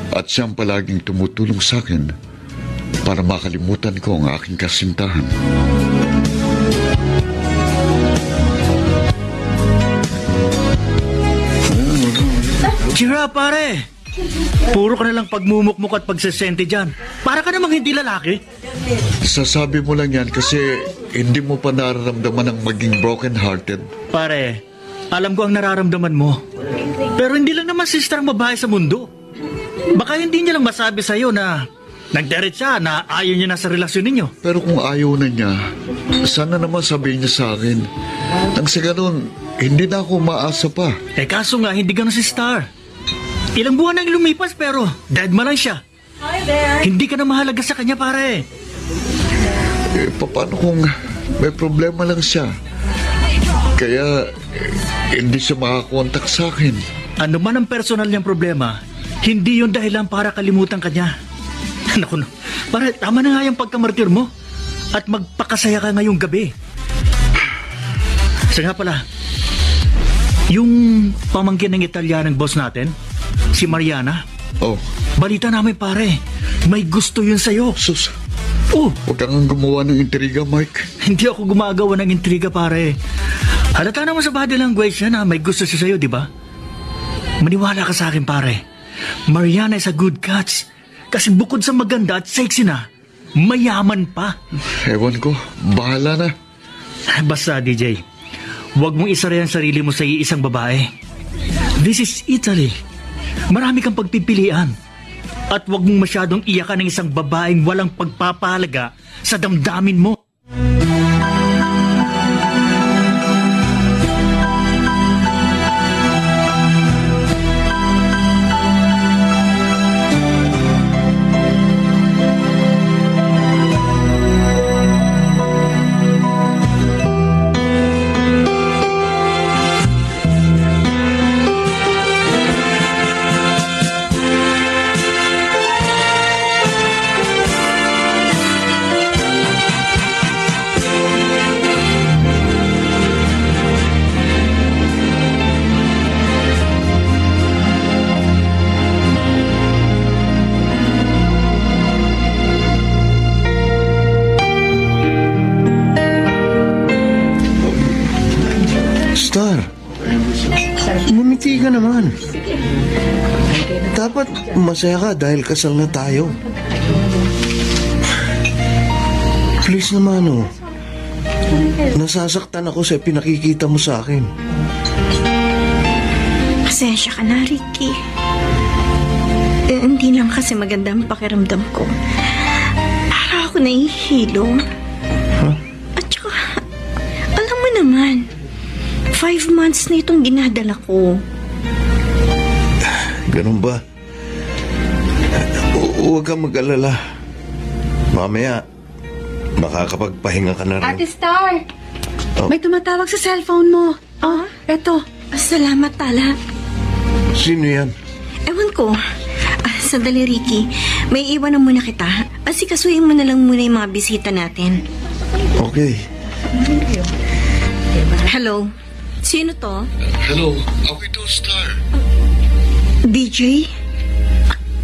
At siyang palaging tumutulong sa akin para makalimutan ko ang aking kasintahan. Tira, pare! Puro ka nalang pagmumukmuk at pagsasente dyan. Para ka namang hindi lalaki. Sasabi mo lang yan kasi hindi mo pa nararamdaman ang maging broken-hearted. Pare, alam ko ang nararamdaman mo. Pero hindi lang naman sister ang babae sa mundo. Baka hindi niya lang masabi sa'yo na nagderet siya na ayaw niya na sa relasyon ninyo. Pero kung ayaw na niya, sana naman sabihin niya sa akin. Nang sa ganun, hindi na ako maasa pa. Kaso nga, hindi ganun si Star. Ilang buwan nang lumipas pero dead ma lang siya. Hindi ka na mahalaga sa kanya, pare. Paano kung may problema lang siya? Kaya hindi siya makakontak sa akin. Ano man ang personal niyang problema, hindi yun dahilan para kalimutan ka niya. Naku, pare, tama na nga yung pagkamartir mo. At magpakasaya ka ngayong gabi. Sa nga pala, yung pamangkin ng Italianang boss natin, si Mariana. Oh. Balita namin, pare, may gusto yun sa'yo. Sus, Oh, huwag kang gumawa ng intriga, Mike. hindi ako gumagawa ng intriga, pare. Halata naman sa body language niya na may gusto siya sa'yo, di ba? Maniwala ka sa akin, pare. Mariana is a good catch. Kasi bukod sa maganda at sexy na, mayaman pa. Ewan ko, bahala na. Basta, DJ, huwag mong isara ang sarili mo sa iisang babae. This is Italy. Marami kang pagpipilian. At huwag mong masyadong iyakan ng isang babaeng walang pagpapahalaga sa damdamin mo. naman. Dapat masaya ka dahil kasal na tayo. Please naman, oh. Nasasaktan ako sa pinakikita mo sa akin. Pasensya ka na, Ricky. Hindi lang kasi maganda ang pakiramdam ko. Para ako nahihilo. Huh? At saka, alam mo naman, 5 months na itong ginadala ko. Ganun ba? Huwag kang mag-alala. Mamaya, makakapagpahinga ka na rin. Ate Star! Oh. May tumatawag sa cellphone mo. Oh, eto. Salamat, Tala. Sino yan? Ewan ko. Sandali, Ricky. May iwanan muna kita. Asikasuhin mo na lang muna yung mga bisita natin. Okay. Hello? Sino to? Hello, ako ito, Star. DJ?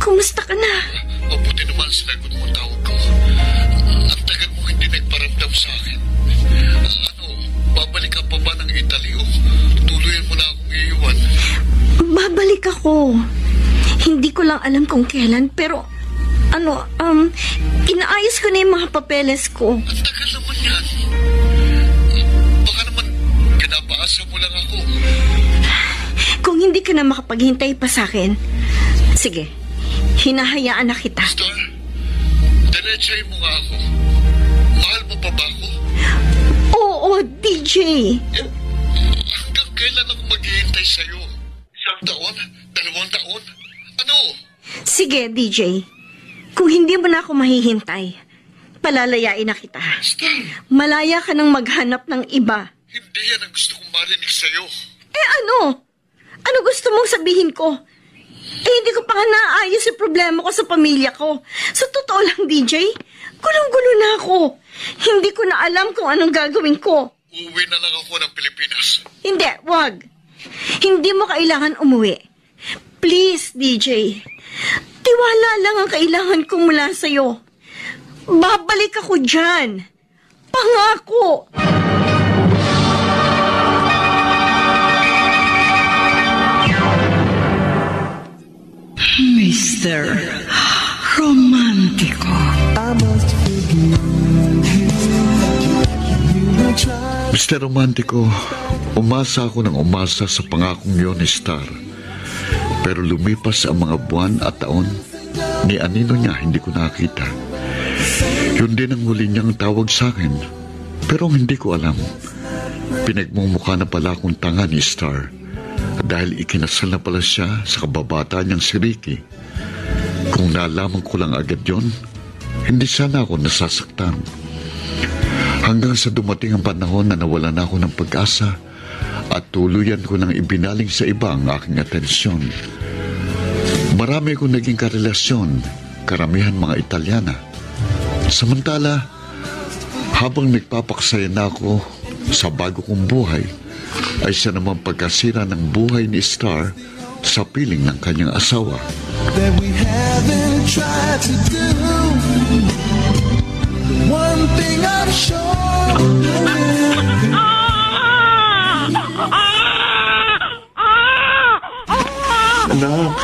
Kumusta ka na? Mabuti naman sinagot mo ang tawag ko. Ang tagal mo hindi nagparamdam sa akin. Babalik ka pa ba ng Italy o tuluyan mo na akong iiwan? Babalik ako. Hindi ko lang alam kung kailan, pero inaayos ko na yung mga papeles ko. Ang tagal naman yan. Baka naman pinapaasa mo lang ako. Kung hindi ka na makapaghintay pa sa akin, sige, hinahayaan na kita. Star, diretsahin mo nga ako. Mahal mo pa ba ako? Oo, DJ. Hanggang kailan ako maghihintay sa'yo? 1 taon? 2 taon? Ano? Sige, DJ. Kung hindi mo na ako mahihintay, palalayain na kita. Star, Malaya ka nang maghanap ng iba. hindi yan ang gusto kong marinig sa'yo. Ano? Ano gusto mong sabihin ko? Hindi ko pa nga naayos yung problema ko sa pamilya ko. Sa totoo lang, DJ, gulong-gulo na ako. Hindi ko na alam kung anong gagawin ko. Uuwi na lang ako ng Pilipinas. Hindi, wag. Hindi mo kailangan umuwi. Please, DJ. Tiwala lang ang kailangan ko mula sa'yo. Babalik ako dyan. Pangako. Mr. Romantico. Mr. Romantico, umasa ako ng umasa sa pangakong yun ni Star. Pero lumipas ang mga buwan at taon, ni anino niya hindi ko nakita. Yun din ang huli niyang tawag sa akin, pero hindi ko alam. Pinagmumukha na pala akong tanga ni Star dahil ikinasal na pala siya sa kababata niyang si Ricky. Kung nalaman ko lang agad yon, hindi sana ako nasasaktan. Hanggang sa dumating ang panahon na nawalan ako ng pag-asa at tuluyan ko nang ibinaling sa iba ang aking atensyon. Marami akong naging karelasyon, karamihan mga Italyana. Samantala, habang nagpapaksaya na ako sa bago kong buhay, ay siya naman pagkasira ng buhay ni Star sa piling ng kanyang asawa. That we haven't tried to do. One thing I'm sure. Anak,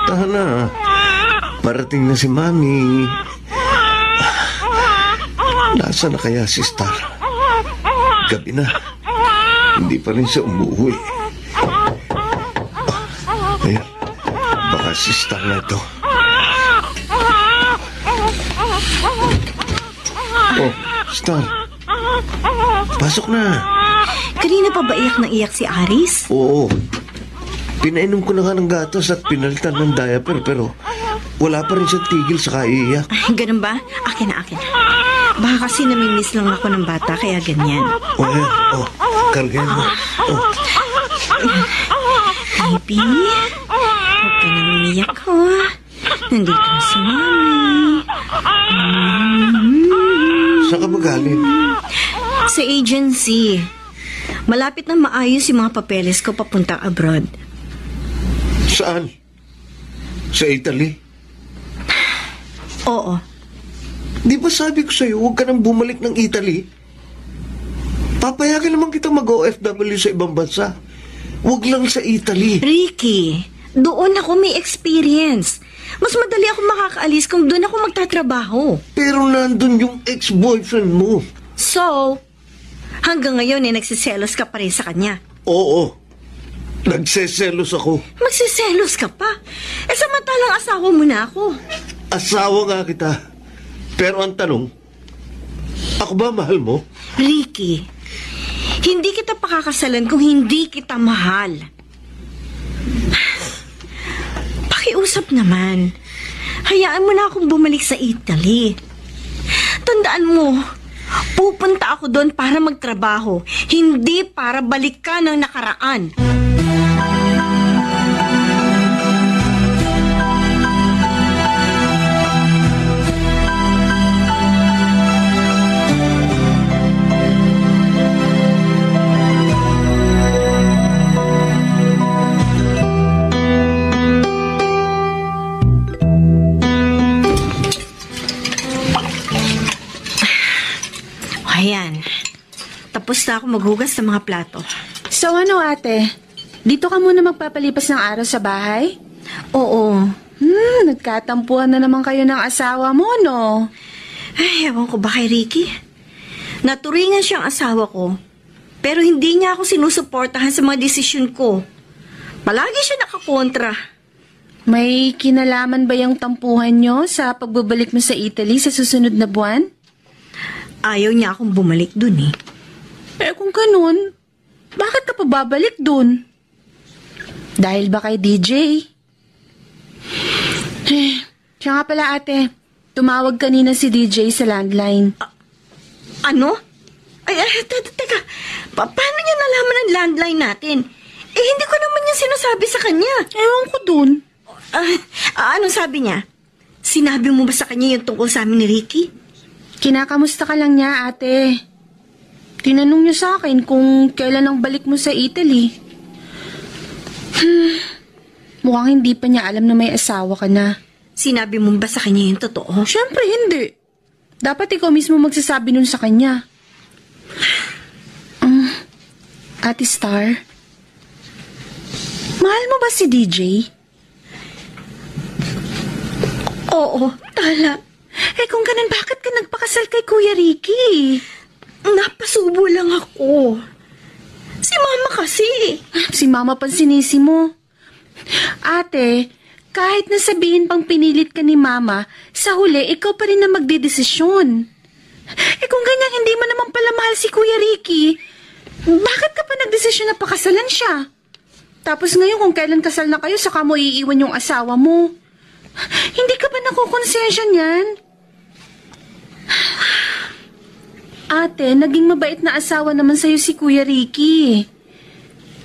tahan na. Parating na si Mami. Nasaan na kaya si Star? Gabi na. Hindi pa rin siya umuwi. Ayan, baka si Star na ito. Oh, Star. Pasok na. Kanina pa ba iyak na iyak si Aris? Oo. Pinainom ko na nga ng gatas at pinalitan ng diaper pero wala pa rin siyang tigil sa kaiiyak. Ay, ganun ba? Akin na. Baka kasi namimiss lang ako ng bata kaya ganyan. O, ayan. O, kargayan mo. O. Baby, huwag ka nang umiyak ko. Nandito na si Mami. Saan ka ba galing? Sa agency. Malapit na maayos yung mga papeles ko papuntang abroad. Saan? Sa Italy? Oo. Di ba sabi ko sa'yo, huwag ka nang bumalik ng Italy? Papayagan naman kita mag-OFW sa ibang bansa. Huwag lang sa Italy. Ricky, doon ako may experience. Mas madali ako makakaalis kung doon ako magtatrabaho. Pero nandun yung ex-boyfriend mo. So, hanggang ngayon nagsiselos ka pa rin sa kanya. Oo. Nagseselos ako. Magsiselos ka pa? Samantalang asawa mo na ako. Asawa nga kita. Pero ang tanong, ako ba mahal mo? Ricky, hindi kita pakakasalan kung hindi kita mahal. Pakiusap naman. Hayaan mo na akong bumalik sa Italy. Tandaan mo, pupunta ako doon para magtrabaho, hindi para balikan ang nakaraan. Ayan. Tapos na ako maghugas ng mga plato. So ano, ate? Dito ka muna magpapalipas ng araw sa bahay? Oo. Nagkatampuhan na naman kayo ng asawa mo, no? Ay, ewan ko ba kay Ricky? Naturingan siyang asawa ko. Pero hindi niya ako sinusuportahan sa mga desisyon ko. Palagi siya nakakontra. May kinalaman ba yung tampuhan nyo sa pagbabalik mo sa Italy sa susunod na buwan? Ayaw niya akong bumalik dun eh. Kung ganun, bakit ka pa babalik dun? Dahil ba kay DJ? Siya nga pala, ate. Tumawag kanina si DJ sa landline. Ano? Teka. Paano niya nalaman ang landline natin? Hindi ko naman niya sinasabi sa kanya. Ewan ko dun. Anong sabi niya? Sinabi mo ba sa kanya yung tungkol sa amin ni Ricky? Kinakamusta ka lang niya, ate. Tinanong niya sa akin kung kailan ang balik mo sa Italy. Mukhang hindi pa niya alam na may asawa ka na. Sinabi mo ba sa kanya yung totoo? Siyempre hindi. Dapat ikaw mismo magsasabi nun sa kanya. Ate Star, mahal mo ba si DJ? Oo, tala. Kung ganun, bakit ka nagpakasal kay Kuya Ricky? Napasubo lang ako. Si Mama kasi. Si Mama pang sinisi mo. Ate, kahit nasabihin pang pinilit ka ni Mama, sa huli, ikaw pa rin na magdedesisyon. Kung ganyan, hindi mo naman pala mahal si Kuya Ricky, bakit ka pa nagdesisyon na pakasalan siya? Tapos ngayon, kung kailan kasal na kayo, saka mo iiwan yung asawa mo. Hindi ka ba nakukonsensya niyan? Ate, naging mabait na asawa naman sa'yo si Kuya Ricky.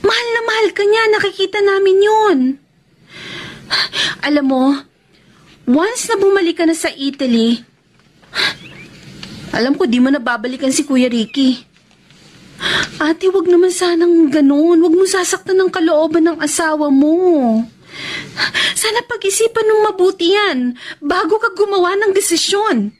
Mahal na mahal ka niya, nakikita namin yun. Alam mo, once na bumalik ka na sa Italy, alam ko di mo na babalikan si Kuya Ricky. Ate, wag naman sanang ganun. Wag mo sasaktan ng kalooban ng asawa mo. Sana pag-isipan ng mabuti yan bago ka gumawa ng desisyon.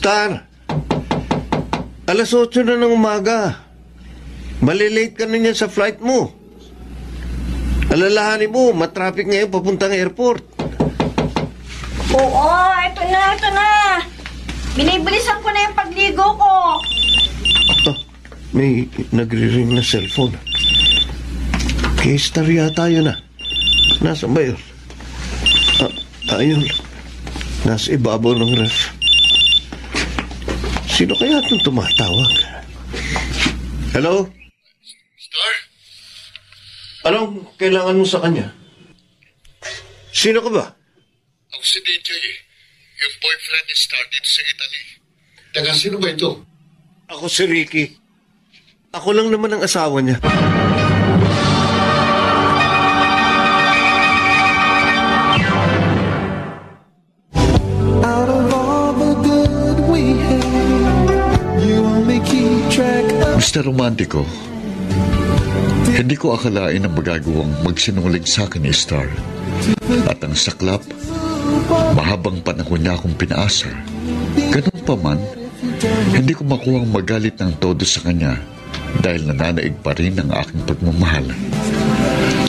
Star, alas 8 na ng umaga. Malilate ka na niyan sa flight mo. Alalahanin mo, matraffic ngayon papuntang airport. Oo, ito na. Binibilisan ko na yung pagligo ko. May nagre-ring na cellphone. Kay Star yata yun ah. Nasaan ba yun? Ayun. Nasa ibabaw ng ref. Sino kaya itong tumatawag? Hello? Star? Anong kailangan mo sa kanya? Sino ka ba? Ako si DJ. Yung boyfriend ni Star dito sa Italy. Taga sino ba ito? Ako si Ricky. Ako lang naman ang asawa niya. Mr. Romantico, hindi ko akalain na magagawang magsinungaling sa akin ni Star. At ang saklap, mahabang panahon niya akong pinaasa. Ganun pa man, hindi ko makuhang magalit ng todo sa kanya dahil nananaig pa rin ang aking pagmamahal.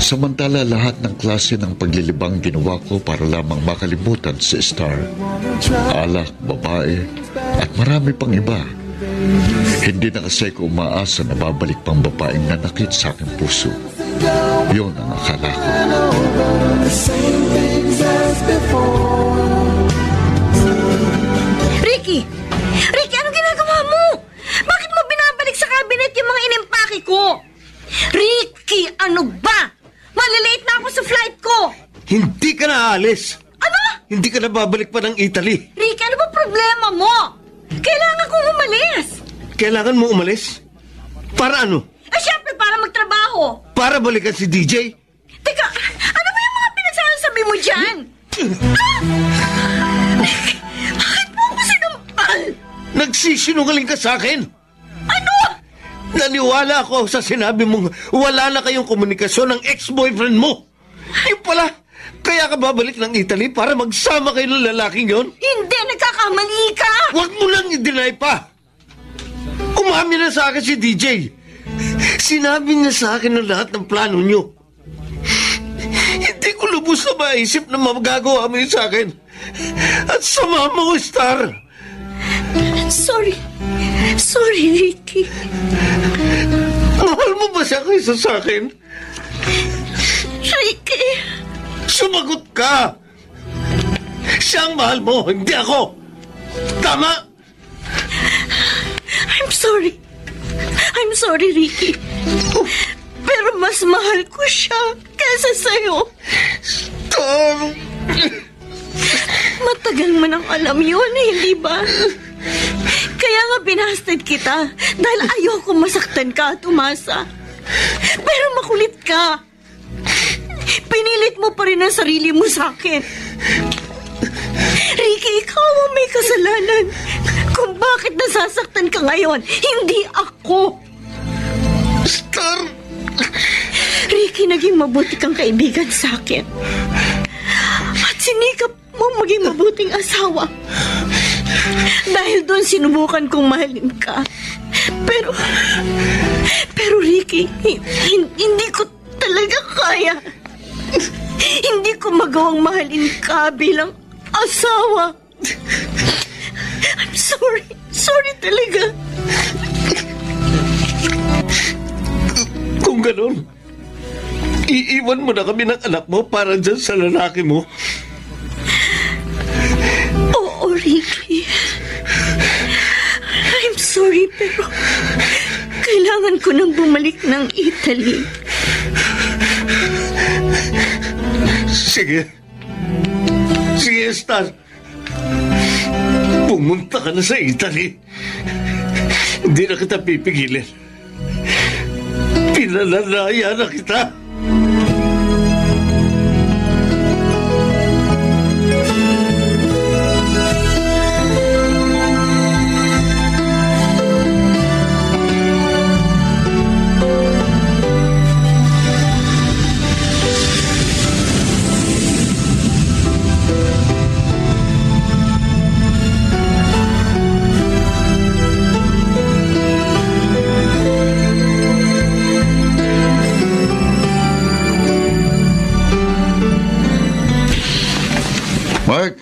Samantala lahat ng klase ng paglilibang ginawa ko para lamang makalimutan si Star. Alak, babae, at marami pang iba. Hindi na kasi ko umaasa na babalik pang babaeng nanakit sa aking puso. Yun ang akala ko. Ricky! Ricky, anong ginagawa mo? Bakit mo binabalik sa cabinet yung mga inimpake ko? Ricky, ano ba? Malilate na ako sa flight ko! Hindi ka na aalis. Ano? Hindi ka na babalik pa ng Italy. Ricky, ano ba problema mo? Kailangan kong umalis. Kailangan mo umalis? Para ano? Siyempre, para magtrabaho. Para balikan si DJ? Teka, ano ba yung mga pinagsasabi mo dyan? Bakit mo ako sinampal? Nagsisinungaling ka sa akin. Ano? Naniwala ako sa sinabi mong wala na kayong komunikasyon ng ex-boyfriend mo. Yung pala, kaya ka babalik ng Italy para magsama kayo ng lalaking yon? Hindi, nagkakamali ka. Huwag mo lang i-deny pa. Umamin na sa akin si DJ. Sinabi niya sa akin ang lahat ng plano niyo. Hindi ko lubos na maisip na magagawa mo yun sa akin. At sama mo, Star. Sorry. Sorry, Ricky. Mahal mo ba siya kaysa sa akin? Ricky. Sumagot ka. Siya ang mahal mo, hindi ako. Tama? I'm sorry. I'm sorry, Ricky. Pero mas mahal ko siya kaysa sa'yo. Star. Matagal mo nang alam yun, hindi ba? Kaya nga binasted kita dahil ayoko masaktan ka at umasa. Pero makulit ka. Pinilit mo pa rin ang sarili mo sa akin. Ricky, ikaw ang may kasalanan kung bakit nasasaktan ka ngayon, hindi ako. Star. Ricky, naging mabuti kang kaibigan sa akin. At sinikap mo maging mabuting asawa. Dahil doon sinubukan kong mahalin ka. Pero Ricky, hindi ko talaga kaya. Hindi ko magawang mahalin ka bilang asawa. I'm sorry. Sorry talaga. Kung ganun, iiwan mo na kami ng anak mo para dyan sa lalaki mo. Oo, Ricky. I'm sorry, pero kailangan ko nang bumalik ng Italy. Sige. Sige, Star. Pumunta ka na sa Italy. Hindi na kita pipigilin. Pinalalaya na kita. Mark,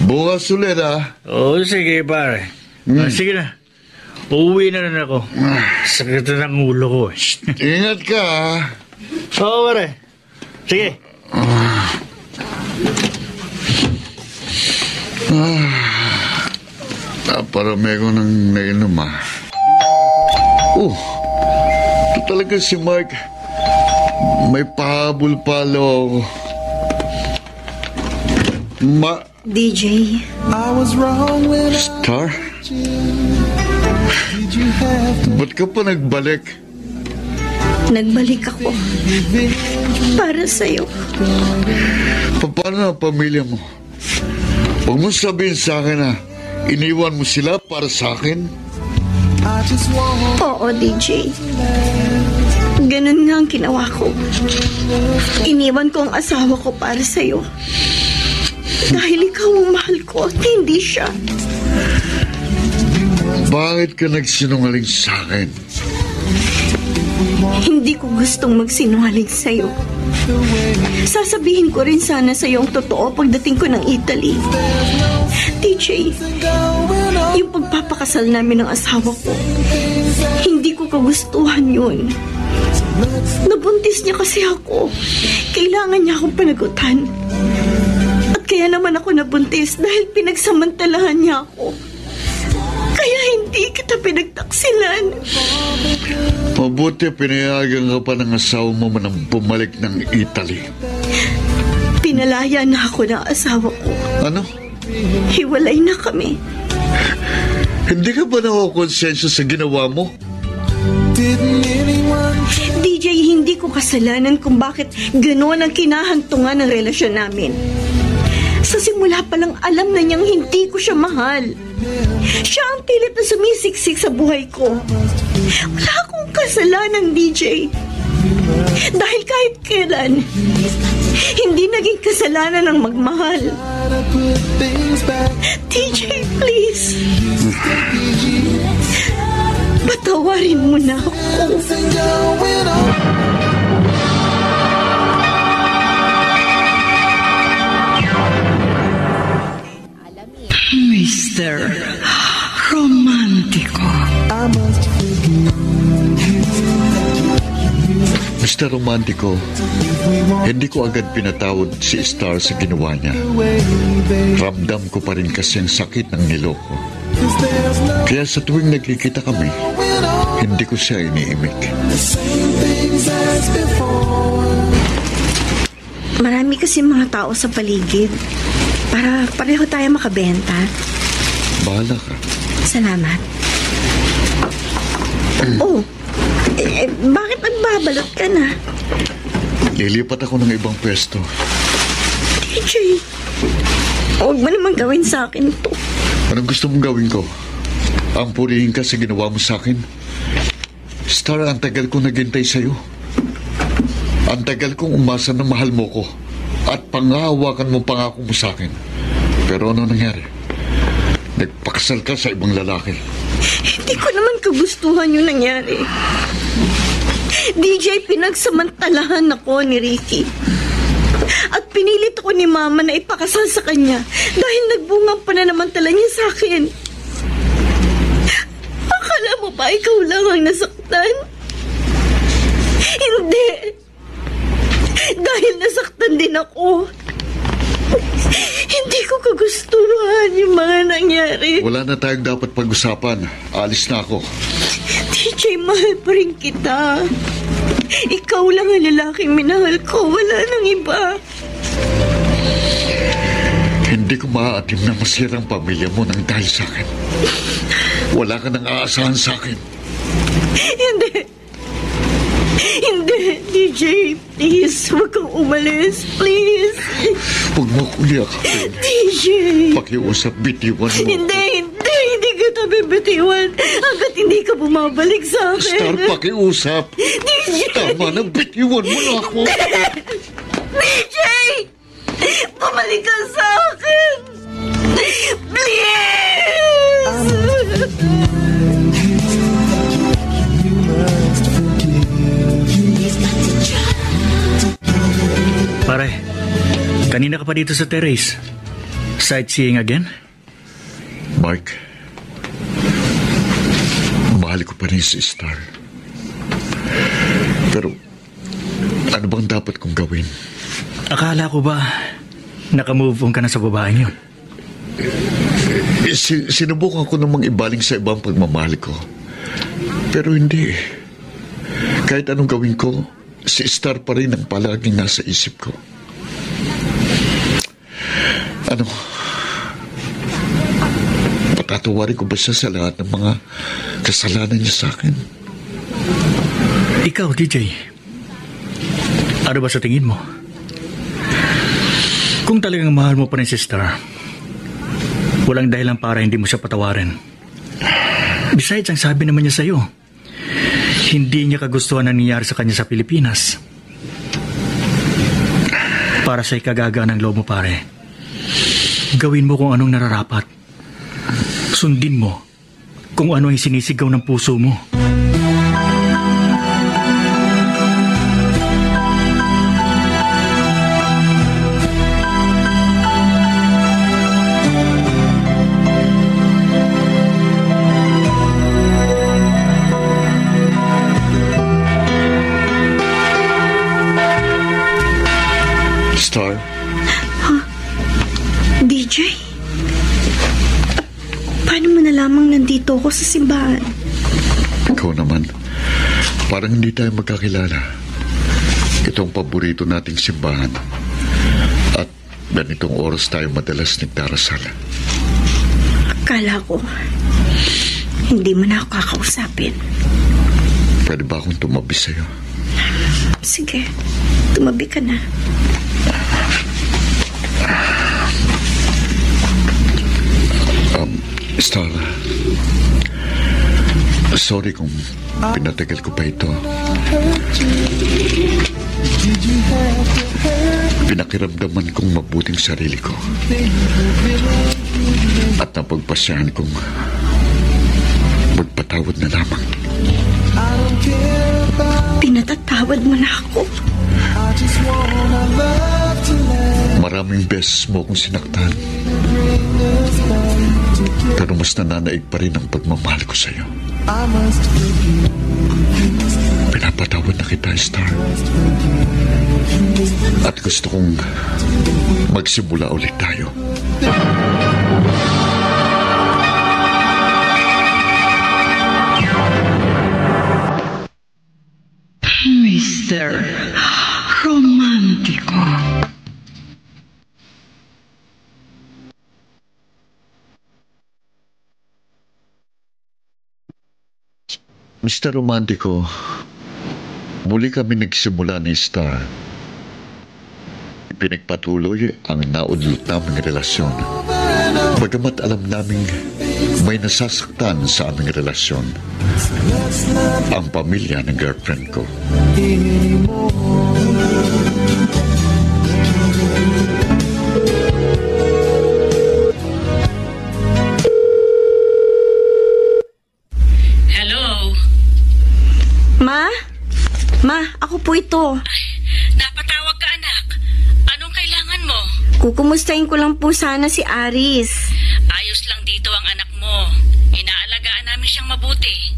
bukas ulit Oo, sige pare. Sige na. Uuwi na rin ako. Sakit na ng ulo ko. Ingat ka Oo, pare. Sige. Naparami ko ng nainom ito talaga si Mark. May pahabol palo ako. DJ. I was wrong when Star? Ba't ka pa nagbalik? Nagbalik ako. Para sa'yo. Paano ang pamilya mo? Huwag mo sabihin sa akin na iniwan mo sila para sa akin. I just want Oo, DJ. Ganun nga ang ginawa ko. Iniwan ko ang asawa ko para sa'yo. Dahil ikaw ang mahal ko at hindi siya. Bakit ka nagsinungaling sa akin? Hindi ko gustong magsinungaling sa'yo. Sasabihin ko rin sana sa'yo ang totoo pagdating ko ng Italy. DJ, yung pagpapakasal namin ng asawa ko, hindi ko kagustuhan yun. Nabuntis niya kasi ako. Kailangan niya akong panagutan. At kaya naman ako nabuntis dahil pinagsamantalahan niya ako. Kaya hindi kita pinagtaksilan. Mabuti pinayagan ka pa ng asawa mo nang bumalik ng Italy. Pinalaya na ako ng asawa ko. Ano? Hiwalay na kami. Hindi ka ba nakakonsensya sa ginawa mo? DJ, hindi ko kasalanan kung bakit gano'n ang kinahantungan ng relasyon namin. Sa simula pa lang alam na niyang hindi ko siya mahal. Siya ang pilit na sumisiksik sa buhay ko. Wala akong kasalanan, DJ. Dahil kahit kailan, hindi naging kasalanan ng magmahal. DJ, please. Patawarin mo na ako. Mr. Romantico. Mr. Romantico, hindi ko agad pinatawad si Star sa ginawa niya. Ramdam ko pa rin kasi ang sakit ng niloko. Kaya sa tuwing nagkikita kami, hindi ko siya iniimik. Marami kasi mga tao sa paligid. Para pareho tayo makabenta. Bahala ka. Salamat. Oh, bakit nagbabalot ka na? Lilipat ako ng ibang pwesto. DJ, huwag mo naman gawin sa akin to. Anong gusto mong gawin ko? Ang purihin ka sa ginawa mo sa akin? Star, ang tagal kong naghintay sa'yo. Ang tagal kong umasa na mahal mo ko. At pangahawakan mo pangako mo sa akin. Pero ano nangyari? Nagpakasal ka sa ibang lalaki. Hindi ko naman kagustuhan yung nangyari. DJ, pinagsamantalahan ako ni Ricky. At pinilit ako ni Mama na ipakasal sa kanya dahil nagbunga pananamantala niya sa akin. Akala mo ba ikaw lang ang nasaktan? Hindi. Dahil nasaktan din ako. Hindi ko kagustuhan yung mga nangyari. Wala na tayong dapat pag-usapan. Alis na ako. DJ, mahal pa rin kita. Ikaw lang ang lalaking minahal ko. Wala nang iba. Hindi ko maaatim na masirang pamilya mo nang dahil sa akin. Wala ka nang aasahan sa akin. Hindi. Hindi, DJ. Please, huwag kang umalis. Please. Huwag mo akong yakapin. DJ. Pakiusap, bitiwan mo. Hindi kita bibitiwan hanggat hindi ka bumabalik sa akin. Star, pakiusap. DJ. Tama na, bitiwan mo na ako. DJ! Bumalik ka sa akin! Please! Pare, kanina ka pa dito sa terrace. Sightseeing again? Mark, mahal ko pa rin si Star. Pero, ano bang dapat kong gawin? Akala ko ba nakamove on ka na sa babaeng yun? Sinubukan ko namang ibaling sa ibang pagmamahal ko. Pero hindi. Kahit anong gawin ko, si Star pa rin ang palaging nasa isip ko. Ano? Patatawarin ko ba siya sa lahat ng mga kasalanan niya sa akin? Ikaw, DJ, ano ba sa tingin mo? Kung talagang mahal mo pa rin si Star, walang dahilan para hindi mo siya patawarin. Besides, ang sabi naman niya sa'yo, hindi niya kagustuhan ang nangyari sa kanya sa Pilipinas. Para sa ikagagaan ng loob mo, pare, gawin mo kung anong nararapat. Sundin mo kung ano ang sinisigaw ng puso mo. Star? DJ? Paano mo nalamang nandito ako sa simbahan? Ikaw naman, parang hindi tayo magkakilala. Itong paborito nating simbahan. At ganitong oras tayo madalas nagdarasal. Akala ko, hindi mo na ako kakausapin. Pwede ba akong tumabi sa'yo? Sige, tumabi ka na. Star, sorry kung pinatagal ko pa ito. Pinakiramdaman kong mabuting sarili ko. At napagpasyahan kong magpatawad na lamang. Pinatatawad mo na ako. Maraming beses mo akong sinaktan. Pero mas nananaig pa rin ang pagmamahal ko sa'yo. Pinapatawad na kita, Star. At gusto kong magsimula ulit tayo. Mr. Romantico. Mr. Romantico, muli kami nagsimula ni Star. Pinagpatuloy ang naudlot naming relasyon. Bagamat alam naming may nasasaktan sa aming relasyon, ang pamilya ng girlfriend ko. Ma, ako po ito. Napatawag ka, anak. Anong kailangan mo? Kukumustahin ko lang po sana si Aris. Ayos lang dito ang anak mo. Inaalagaan namin siyang mabuti.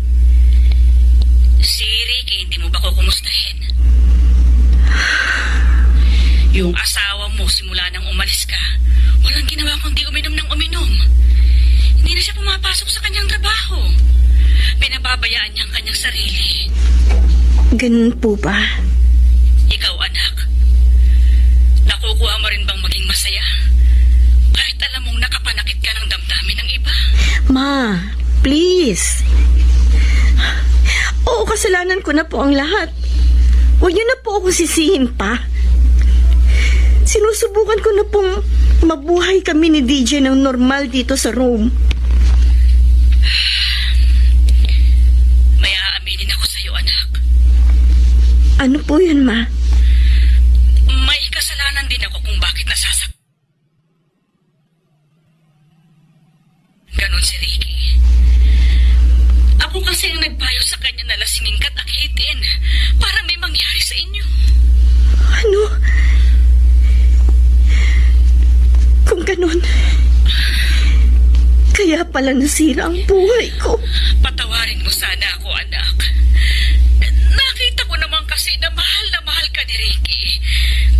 Si Ricky, hindi mo ba kukumustahin? Yung asawa mo, simula nang umalis ka, walang ginawa kundi uminom ng uminom. Hindi na siya pumapasok sa kanyang trabaho. Pinababayaan niya ang kanyang sarili. Ganun po ba? Ikaw, anak, nakukuha mo rin bang maging masaya? Kahit alam mong nakapanakit ka ng damdamin ng iba. Ma, please. Oo, kasalanan ko na po ang lahat. Huwag niyo na po ako sisihin pa. Sinusubukan ko na pong mabuhay kami ni DJ ng normal dito sa Rome. May aaminin ako sa'yo, anak. Ano po yun, Ma? May kasalanan din ako kung bakit nasasak. Ganon si Ricky. Ako kasi ang nagpayo sa kanya na lasingin ka't akitin para may mangyari sa inyo. Ano? Kung ganon, kaya pala nasira ang buhay ko. Patawarin mo sana ako, anak. Nakita ko naman kasi na mahal ka ni Ricky.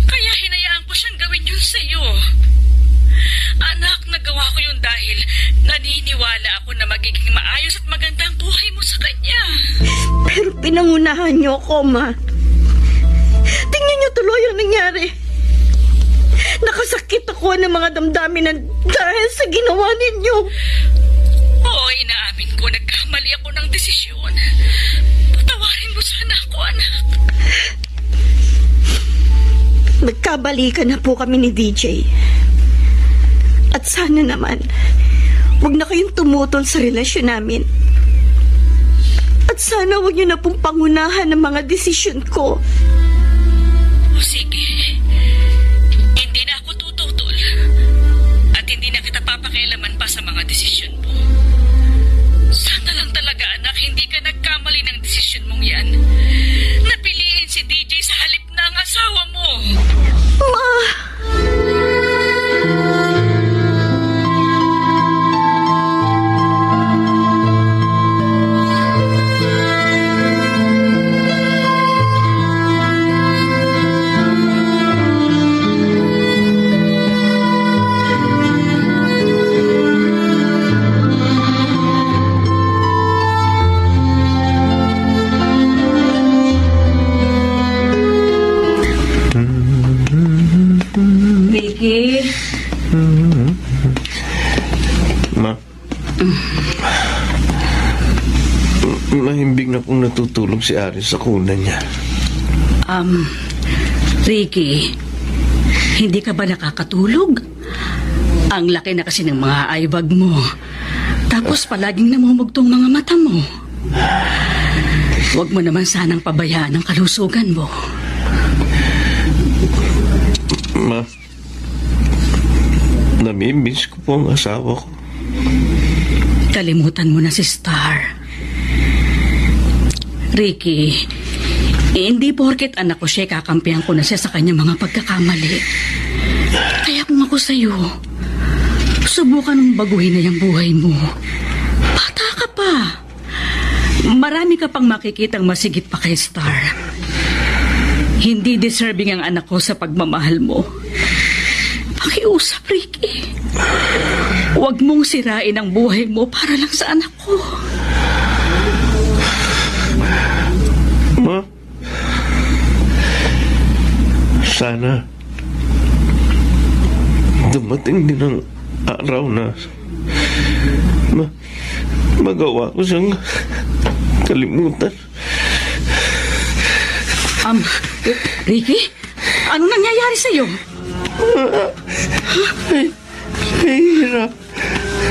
Kaya hinayaan ko siyang gawin yun sa'yo. Anak, nagawa ko yun dahil naniniwala ako na magiging maayos at maganda ang buhay mo sa kanya. Pero pinangunahan niyo ako, Ma. Tingnan niyo tuloy ang nangyari. Nakasakit ako ng mga damdamin na dahil sa ginawa ninyo. Oo, inaamin ko, nagkamali ako ng desisyon. Patawarin mo sana ako, anak. Nagkabalikan na po kami ni DJ. At sana naman, huwag na kayong tumutol sa relasyon namin. At sana huwag niyo na pong pangunahan ng mga desisyon ko. O sige, hindi na ako tututol. At hindi na kita papakialaman pa sa mga desisyon mo. Sana lang talaga, anak, hindi ka nagkamali ng desisyon mong yan. Napiliin si DJ sa halip na ang asawa mo. Ma! Ricky? Ma? Mahimbing na pong natutulog si Aris sa kuna niya. Ricky, hindi ka ba nakakatulog? Ang laki na kasi ng mga eyebag mo. Tapos palaging namumugtong mga mata mo. Huwag mo naman sanang pabayaan ang kalusugan mo. Ma, namimiss ko po ang asawa ko. Kalimutan mo na si Star. Ricky, hindi porket anak ko siya, kakampihan ko na siya sa kanyang mga pagkakamali. Kaya kung ako sa'yo, subukan mong baguhin na yung buhay mo. Bata ka pa. Marami ka pang makikitang masigit pa kay Star. Hindi deserving ang anak ko sa pagmamahal mo. Pakiusap, Ricky. Huwag mong sirain ang buhay mo para lang sa anak ko. Ma, sana dumating din ang araw na magawa ko siyang kalimutan. Ricky? Ano nangyayari sa'yo?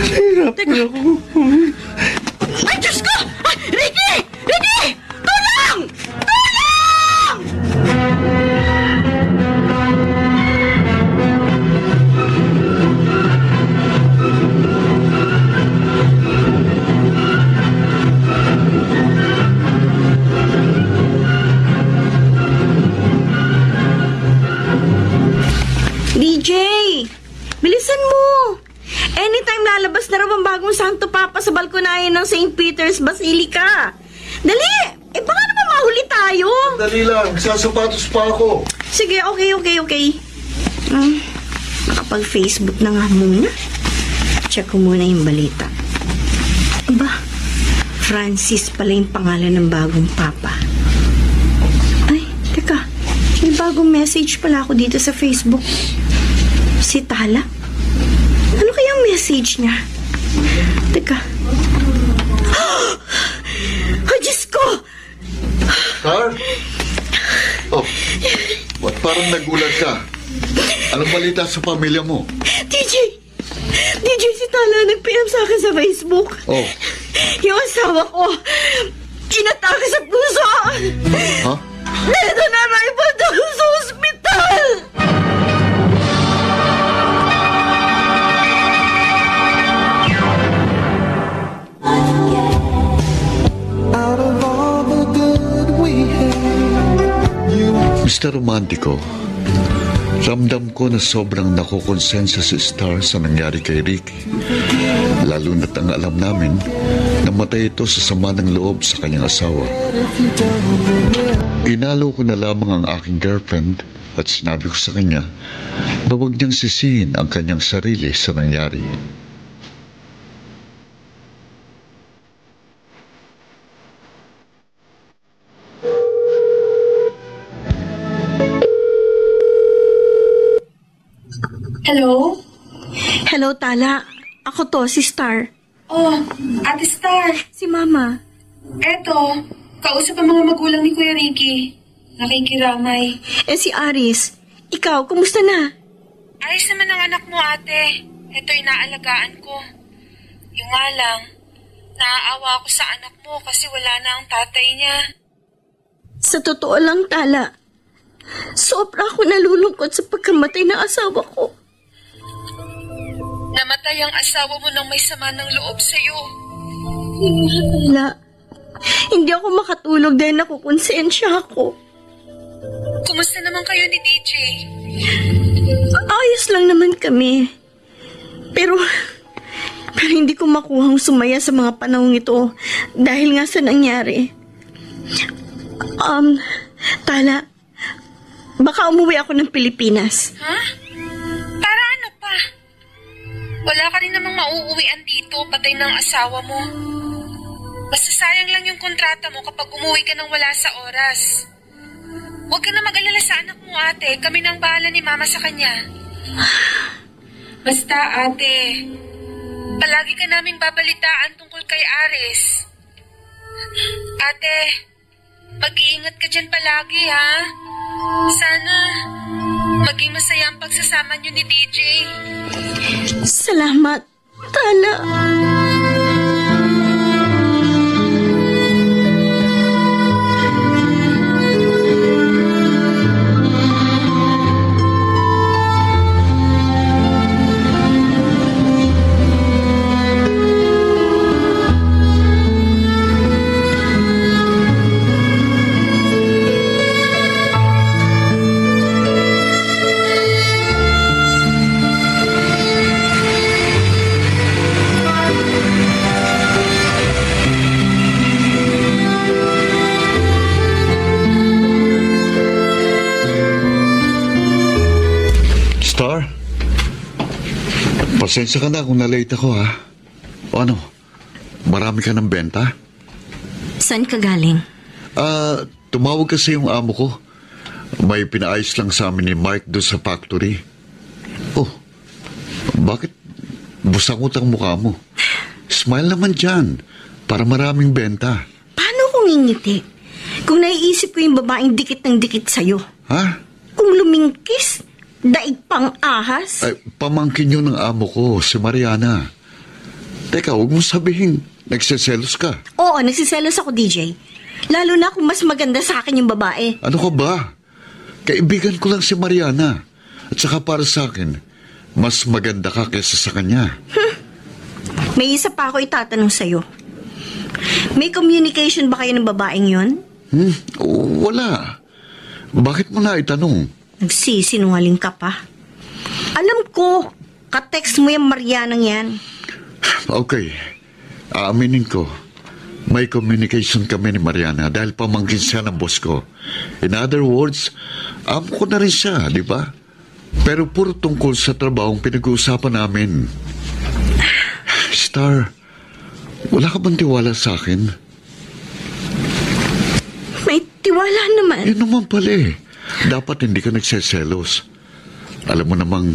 Hirap na ako. Ay, Diyos ko! Ay, Ricky! Ricky! Tulong! Tulong! DJ! Bilisan mo! Anytime lalabas na raw ang bagong Santo Papa sa balkonahe ng St. Peter's Basilica. Dali! Baka naman mahuli tayo. Dali lang, sasapatos pa ako. Sige, okay. Nakapag-Facebook na nga muna. Check ko muna yung balita. Aba, Francis pala yung pangalan ng bagong Papa. Ay, teka. May bagong message pala ako dito sa Facebook. Si Tala? Ano kayang message niya? Teka. Oh, Diyos ko! Star? Oh, ba't parang nagulat ka? Anong balita sa pamilya mo? DJ, si Tala nag-PM sa akin sa Facebook. Oh. Yung asawa ko, inatake sa puso. Ha? Dito na naipunta ko sa ospital. Mr. Romantico, ramdam ko na sobrang nakukonsensya si Star sa nangyari kay Ricky. Lalo na't ang alam namin, namatay ito sa sama ng loob sa kanyang asawa. Inalo ko na lamang ang aking girlfriend at sinabi ko sa kanya na huwag niyang sisihin ang kanyang sarili sa nangyari. Hello? Hello, Tala. Ako to, si Star. Oh, Ate Star. Si Mama. Eto, kausap ang mga magulang ni Kuya Ricky. Nakikiramay. Si Aris. Ikaw, kumusta na? Ayos naman ang anak mo, ate. Ito inaalagaan ko. Yung nga lang, Naaawa ako sa anak mo kasi wala na ang tatay niya. Sa totoo lang, Tala, sobra ako nalulungkot sa pagkamatay ng asawa ko. Namatay ang asawa mo nang may sama ng loob sa'yo. Tala, hindi ako makatulog dahil nakukonsensya ako. Kumusta naman kayo ni DJ? Ayos lang naman kami. Pero hindi ko makuhang sumaya sa mga panahong ito dahil nga sa nangyari. Tala, baka umuwi ako ng Pilipinas. Ha? Para ano pa? Wala ka rin namang mauuwian dito, patay ng asawa mo. Basta sayang lang yung kontrata mo kapag umuwi ka nang wala sa oras. Huwag ka na mag-alala sa anak mo, ate. Kami nang bahala ni mama sa kanya. Basta, ate, palagi ka naming babalitaan tungkol kay Aris. Ate, mag-iingat ka dyan palagi, ha? Sana maging masaya ang pagsasama niyo ni DJ. Salamat, Tala. Star? Pasensya ka na kung na-late ako, ha? O ano? Marami ka ng benta? Saan ka galing? Tumawag kasi yung amo ko. May pinaayos lang sa amin ni Mark doon sa factory. Oh, bakit busangot ang mukha mo? Smile naman dyan, para maraming benta. Paano kung ngingiti? Kung naiisip ko yung babaeng dikit ng dikit sa'yo. Ha? Kung lumingkis, daig pang ahas. Ay, pamangkin yun ng amo ko, si Mariana. Teka, huwag mo sabihin, nagsiselos ka. Oo, nagsiselos ako, DJ. Lalo na kung mas maganda sa akin yung babae. Ano ka ba? Kaibigan ko lang si Mariana. At saka para sa akin, mas maganda ka kaysa sa kanya. May isa pa ako itatanong sa'yo. May communication ba kayo ng babaeng yon? Wala. Bakit mo na itanong? Nagsisinungaling ka pa. Alam ko, ka-text mo yung Marianang yan. Okay, aaminin ko. May communication kami ni Mariana dahil pamangkin siya ng boss ko. In other words, amo ko na rin siya, di ba? Pero puro tungkol sa trabahong pinag-uusapan namin. Star, wala ka bang tiwala sa akin? May tiwala naman. Yun naman pala eh. Dapat hindi ka nagseselos. Alam mo namang,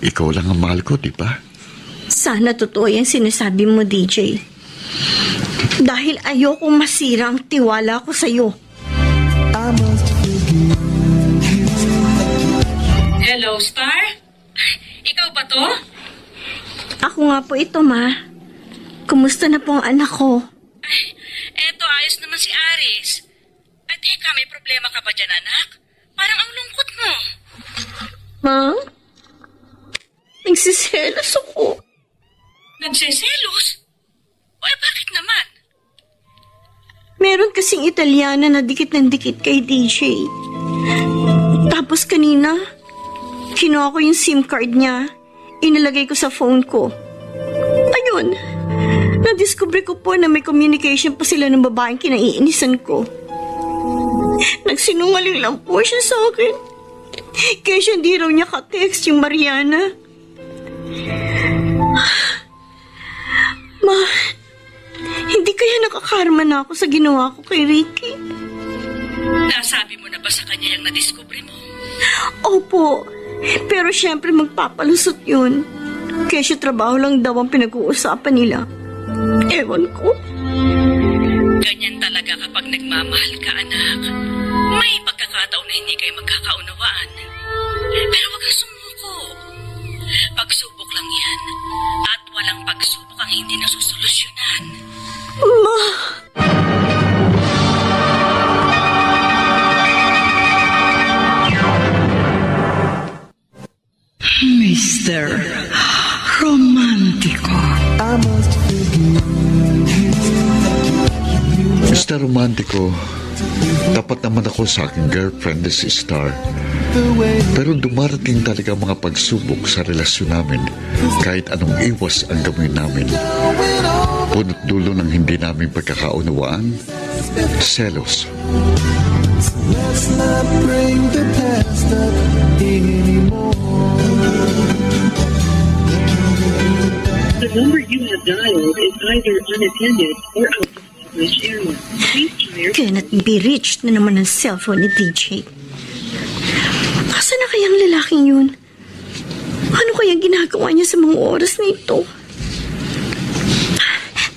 ikaw lang ang mahal ko, di ba? Sana totoo yung sinasabi mo, DJ. Dahil ayokong masira ang tiwala ko sa'yo. Hello, Star? Ikaw ba to? Ako nga po ito, Ma. Kumusta na po ang anak ko? Eto, ayos naman si Aris. Ay, teka, may problema ka ba dyan, anak? Parang ang lungkot mo. Ma? Nagsiselos ako. Nagseselos? Ay, bakit naman? Meron kasing Italiana na dikit ng dikit kay DJ. Tapos kanina, kinuha ko yung SIM card niya. Inilagay ko sa phone ko. Ayun, nadiskubre ko po na may communication pa sila ng babaeng kinaiinisan ko. Nagsinungaling lang po siya sa akin. Kaya siya hindi raw niya ka-text yung Mariana. Ma, hindi kaya nakakarma na ako sa ginawa ko kay Ricky? Nasabi mo na ba sa kanya yung nadiskubre mo? Opo, pero syempre magpapalusot yun. Kaya siya trabaho lang daw ang pinag-uusapan nila. Ewan ko. Ganyan talaga kapag nagmamahal ka, anak. May pagkakataon na hindi kayo magkakaunawaan. Pero wag kang sumuko. Pagsubok lang yan. At walang pagsubok ang hindi nasusolusyonan. Mr. Romantico. I must Mr. Romantico, dapat naman ako sa aking girlfriend na si Star. Pero dumarating talaga mga pagsubok sa relasyon namin kahit anong iwas ang gawin namin. Punot dulo ng hindi namin pagkakaunawaan, selos. let's not bring the past up anymore. The number you have dialed is either unattended or out of coverage area. Please try your... Cannot be reached na naman ang cellphone ni DJ. Asa na kayang lalaking yun? Ano kayang ginagawa niya sa mga oras na ito?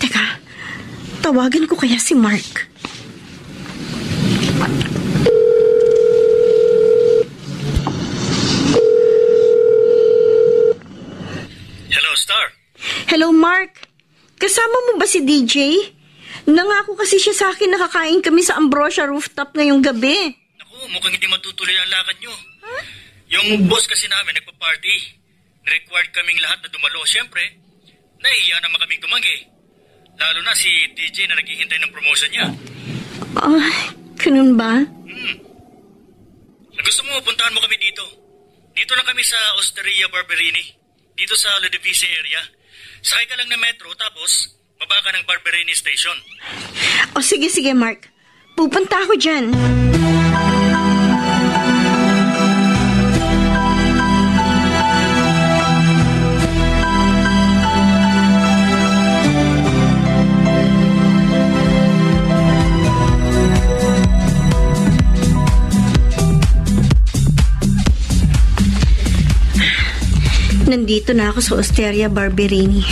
Teka, tawagan ko kaya si Mark. Hello, Star. Hello, Mark. Kasama mo ba si DJ? Nangako kasi siya sa akin nakakain kami sa Ambrosia rooftop ngayong gabi. Naku, mukhang hindi matutuloy ang lakad nyo. Yung boss kasi namin nagpa-party. Required kaming lahat na dumalo. Siyempre, nahihiya naman kaming tumanggi. Lalo na si DJ na naghihintay ng promotion niya. Ganun ba? Gusto mo, puntahan mo kami dito. Dito lang kami sa Osteria Barberini. Dito sa Ludovisi area. Sakay ka lang ng metro, tapos baba ka ng Barberini Station. O sige, Mark. Pupunta ako dyan. Nandito na ako sa Osteria Barberini.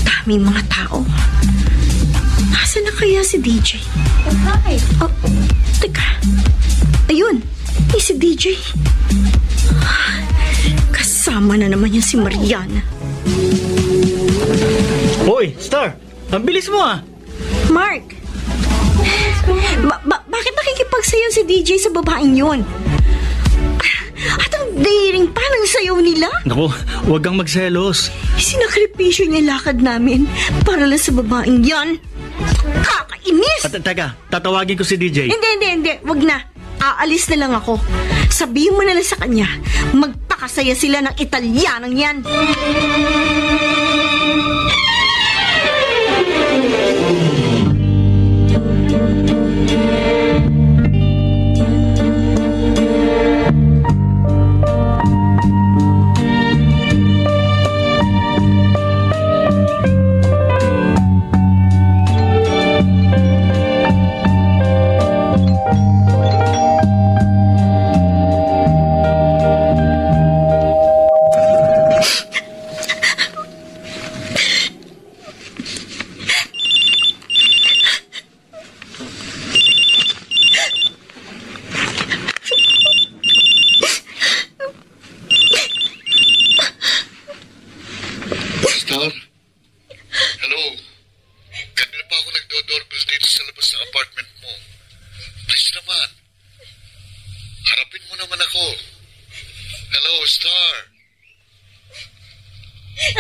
Daming mga tao. Nasaan na kaya si DJ? Hi. Oh, teka. Ayun, si DJ. Kasama na naman yan si Mariana. Hoy, Star! Ang bilis mo ah! Mark! Bakit nakikipagsayaw si DJ sa babaeng yun? At ang daring pa ng sayaw nila? Naku, huwag kang magselos. Sinakripisyo niya lakad namin para lang sa babaeng yan. Kakainis! At teka, tatawagin ko si DJ. Hindi. Wag na. Aalis na lang ako. Sabihin mo na lang sa kanya, magpakasaya sila ng Italianang yan. Star? Hello? Kanina pa ako nagdo-doorbell dito sa labas ng apartment mo. Please naman. Harapin mo naman ako. Hello, Star?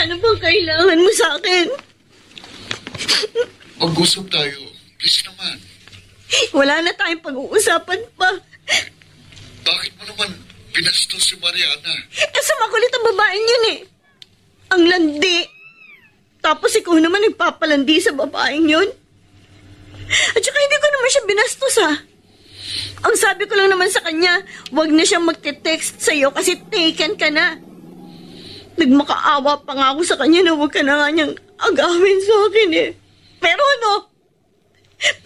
Ano bang kailangan mo sa akin? Mag-usap tayo. Please naman. Wala na tayong pag-uusapan pa. Bakit mo naman binastos si Mariana? Kasi makulit ang babaeng yun eh. Ang landi. Tapos ikaw naman nagpapalandi sa babaeng yun. At saka hindi ko naman siya binastos ha. Ang sabi ko lang naman sa kanya, wag na siyang magte-text sa'yo kasi taken ka na. Nagmakaawa pa nga ako sa kanya na wag ka na nga niyang agawin sa akin eh. Pero ano,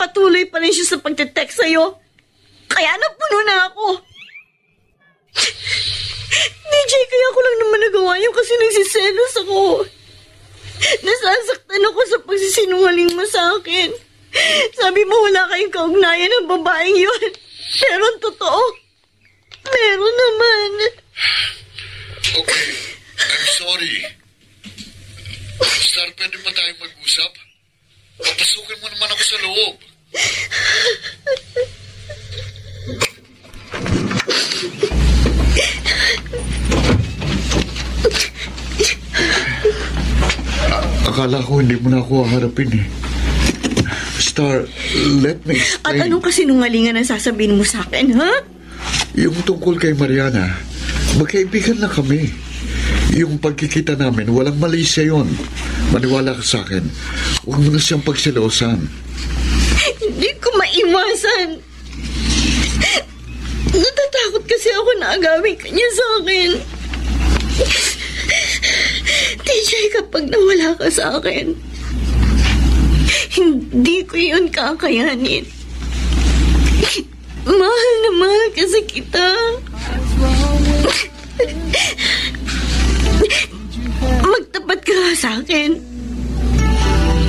patuloy pa rin siya sa pagte-text sa'yo. Kaya napuno na ako. DJ, kaya ko lang naman nagawa yun kasi nagsiselos ako. Nasasaktan ako sa pagsisinungaling mo sa akin. Sabi mo wala kayong kaugnayan ng babaeng yun. Pero ang totoo, meron naman. Okay, I'm sorry. Star, pwede ba tayong mag-usap? Papasukin mo naman ako sa loob. Akala ko hindi mo na ako haharapin eh. Star, let me At explain. anong kasinungalingan ang sasabihin mo sa akin, ha? Yung tungkol kay Mariana, magkaibigan lang kami. Yung pagkikita namin, walang mali siya yun. Maniwala ka sa akin. Huwag mo na siyang pagsilosan. Hindi ko maiwasan. Natatakot kasi ako na agawin ka niya sa akin. TJ, kapag nawala ka sa akin, hindi ko yun kakayanin. Mahal na mahal kasi kita. Magtapat ka sa akin.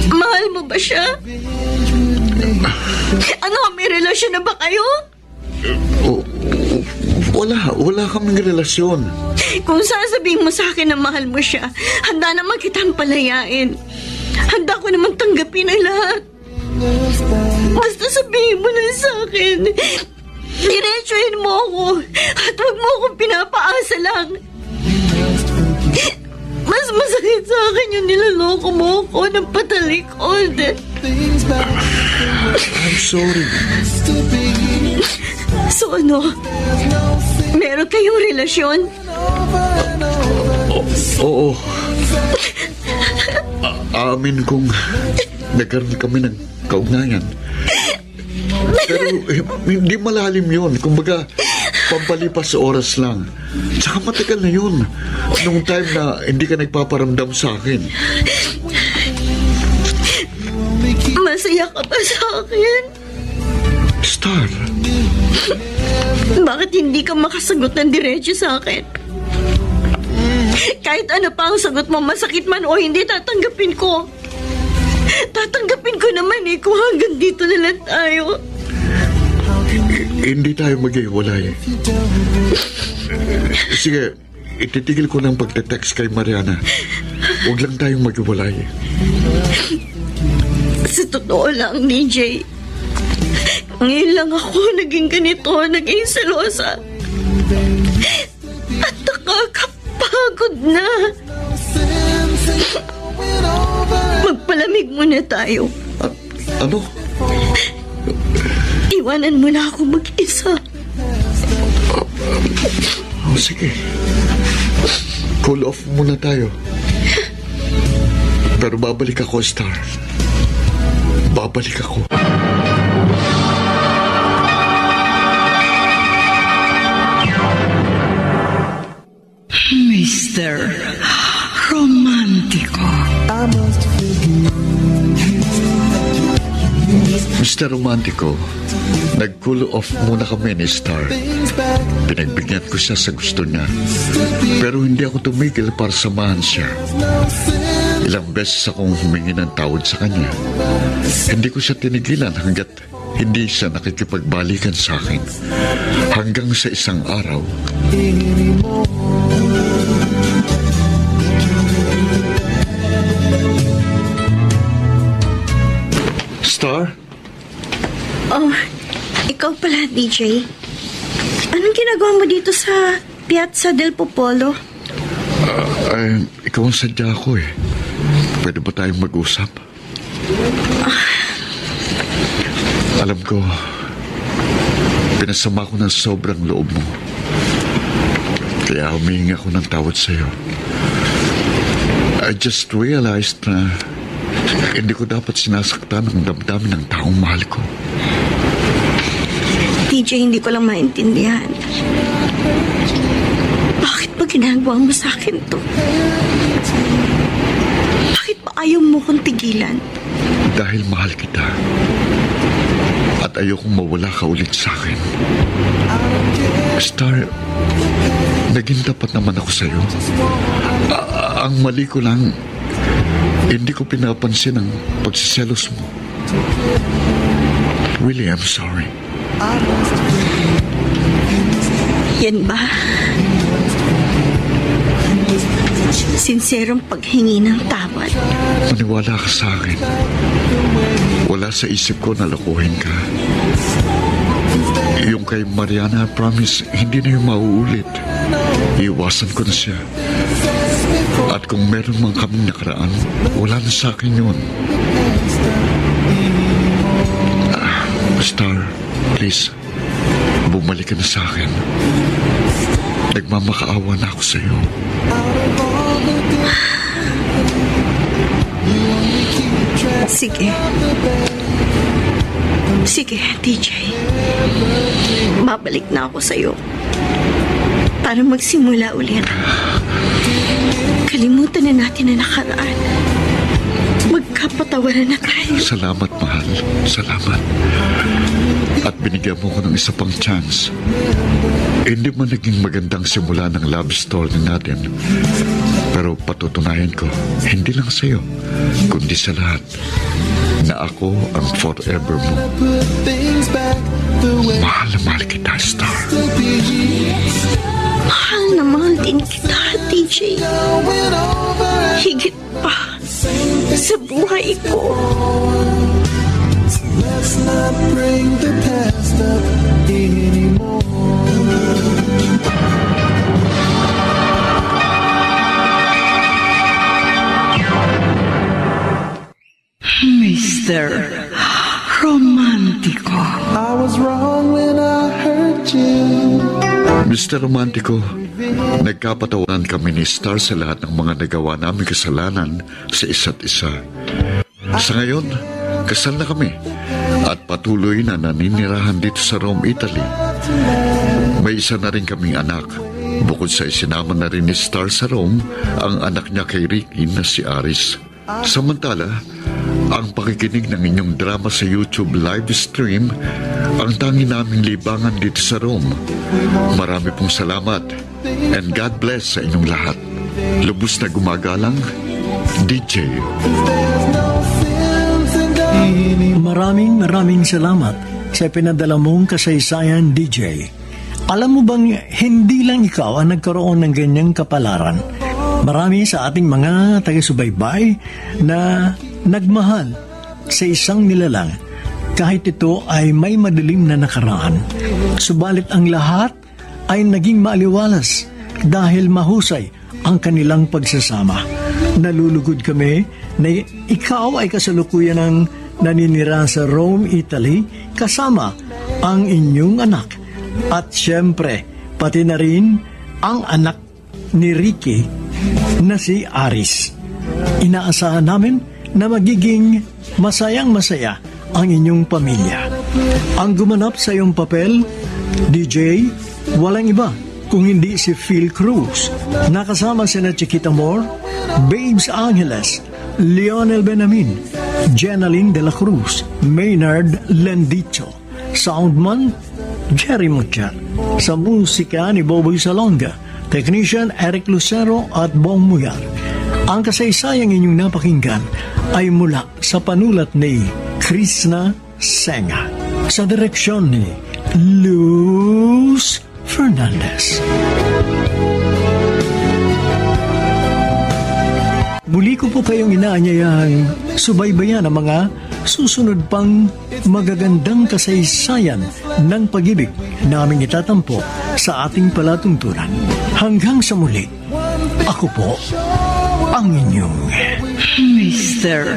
Mahal mo ba siya? Ano, may relasyon na ba kayo? Wala kaming relasyon. Kung sasabihin mo sa akin na mahal mo siya, handa naman kitang palayain. Handa ko naman tanggapin ang lahat. Basta sabihin mo lang sa akin. Diretsuhin mo ako at huwag mo akong pinapaasa lang. Mas masakit sa akin yung nilaloko mo ako ng patalikod. I'm sorry. So ano? Meron kayong relasyon? Oo. Amin kung nagkaroon kami ng kaugnayan. Pero hindi malalim yun. Kumbaga, pampalipas sa oras lang. Tsaka matagal na yun. Nung time na hindi ka nagpaparamdam sa akin. Masaya ka ba sa akin? Star. Bakit hindi ka makasagot ng diretso sa akin? Kahit ano pa ang sagot mo, masakit man o hindi, tatanggapin ko. Tatanggapin ko naman eh kung hanggang dito na lang tayo. Hindi tayo maghiwalay. Sige, ititigil ko ng pagte-text kay Mariana. Huwag lang tayong maghiwalay. Sa totoo lang, DJ, ngayon lang ako naging ganito, naging selosa. At nakakapagod na. Magpalamig muna tayo. Ano? Iwanan mo na ako mag-isa. Sige. Cool off muna tayo. Pero babalik ako, Star. Babalik ako. Mr. Romantico. Mr. Romantico, nag-cool off muna kami ni Star. Pinagbigyan ko siya sa gusto niya. Pero hindi ako tumigil para samahan siya. Ilang beses akong humingi ng tawad sa kanya. Hindi ko siya tinigilan hanggat hindi siya nakikipagbalikan sa akin. Hanggang sa isang araw. Star? Oh, ikaw pala, DJ. Anong ginagawa mo dito sa Piazza del Popolo? Ikaw ang sadya ko eh. Pwede ba tayong mag-usap? Alam ko, pinasama ko ng sobrang loob mo. Kaya humingi ako ng tawad sa'yo. I just realized na hindi ko dapat sinasaktan ang damdamin ng taong mahal ko. DJ, hindi ko lang maintindihan. Bakit ba ginagawa mo sa akin to? Bakit ba ayaw mo kong tigilan? Dahil mahal kita. At ayokong mawala ka ulit sa akin. Star, naging tapat naman ako sa'yo. Ang mali ko lang, hindi ko pinapansin ang pagsiselos mo. Really, I'm sorry. Yan ba? Sinserong paghingi ng tawad. Maniwala ka sa akin. Wala sa isip ko na lokohin ka. Yung kay Mariana, promise, hindi na yung mauulit. Iiwasan ko na siya. At kung meron man kaming nakaraan, wala na sa akin yun. Star, please, bumalik ka na sa akin. Nagmamakaawa na ako sa iyo. Sige. Sige, DJ. Babalik na ako sa'yo. Para magsimula ulit. Kalimutan na natin na nakaraan. Magkapatawaran na tayo. Salamat, mahal. Salamat. At binigyan mo ko ng isa pang chance. Hindi man naging magandang simula ng love story natin. Pero patutunayan ko, hindi lang sa'yo, kundi sa lahat, na ako ang forever mo. Mahal na mahal kita, Star. Mahal na mahal din kita, DJ. Higit pa sa buhay ko. Let's not bring the past up anymore. Mr. Romantico. I was wrong when I hurt you. Mr. Romantico, nagkapatawaran kami ni Star sa lahat ng mga nagawa namin kasalanan sa isa't isa. Sa ngayon, kasal na kami at patuloy na naninirahan dito sa Rome, Italy. May isa na rin kaming anak. Bukod sa isinama na rin ni Star sa Rome, ang anak niya kay Ricky na si Aris. Samantala, ang pakikinig ng inyong drama sa YouTube live stream ang tangi naming libangan dito sa Rome. Marami pong salamat and God bless sa inyong lahat. Lubos na gumagalang, DJ. Maraming salamat sa pinadala mong kasaysayan, DJ. Alam mo bang hindi lang ikaw ang nagkaroon ng ganyang kapalaran? Marami sa ating mga taga-subaybay na nagmahal sa isang nilalang kahit ito ay may madilim na nakaraan. Subalit ang lahat ay naging maaliwalas dahil mahusay ang kanilang pagsasama. Nalulugod kami na ikaw ay kasalukuyan ng naninira sa Rome, Italy kasama ang inyong anak. At syempre, pati na rin ang anak ni Ricky na si Aris. Inaasahan namin na magiging masayang-masaya ang inyong pamilya. Ang gumanap sa iyong papel, DJ, walang iba kung hindi si Phil Cruz. Nakasama sina Chiquita Moore, Babes Angeles, Lionel Benamin, Jenaline de la Cruz, Maynard Lendicho, Soundman Jerry Mucha, sa musika ni Boboy Salonga, Technician Eric Lucero at Bong Muyar. Ang kasaysayang inyong napakinggan ay mula sa panulat ni Krishna Senga sa direksyon ni Luz Fernandez. Muli ko po kayong inaanyayang subaybayan ang mga susunod pang magagandang kasaysayan ng pag-ibig na aming itatampo sa ating palatuntunan. Hanggang sa muli, ako po ang inyong Mr.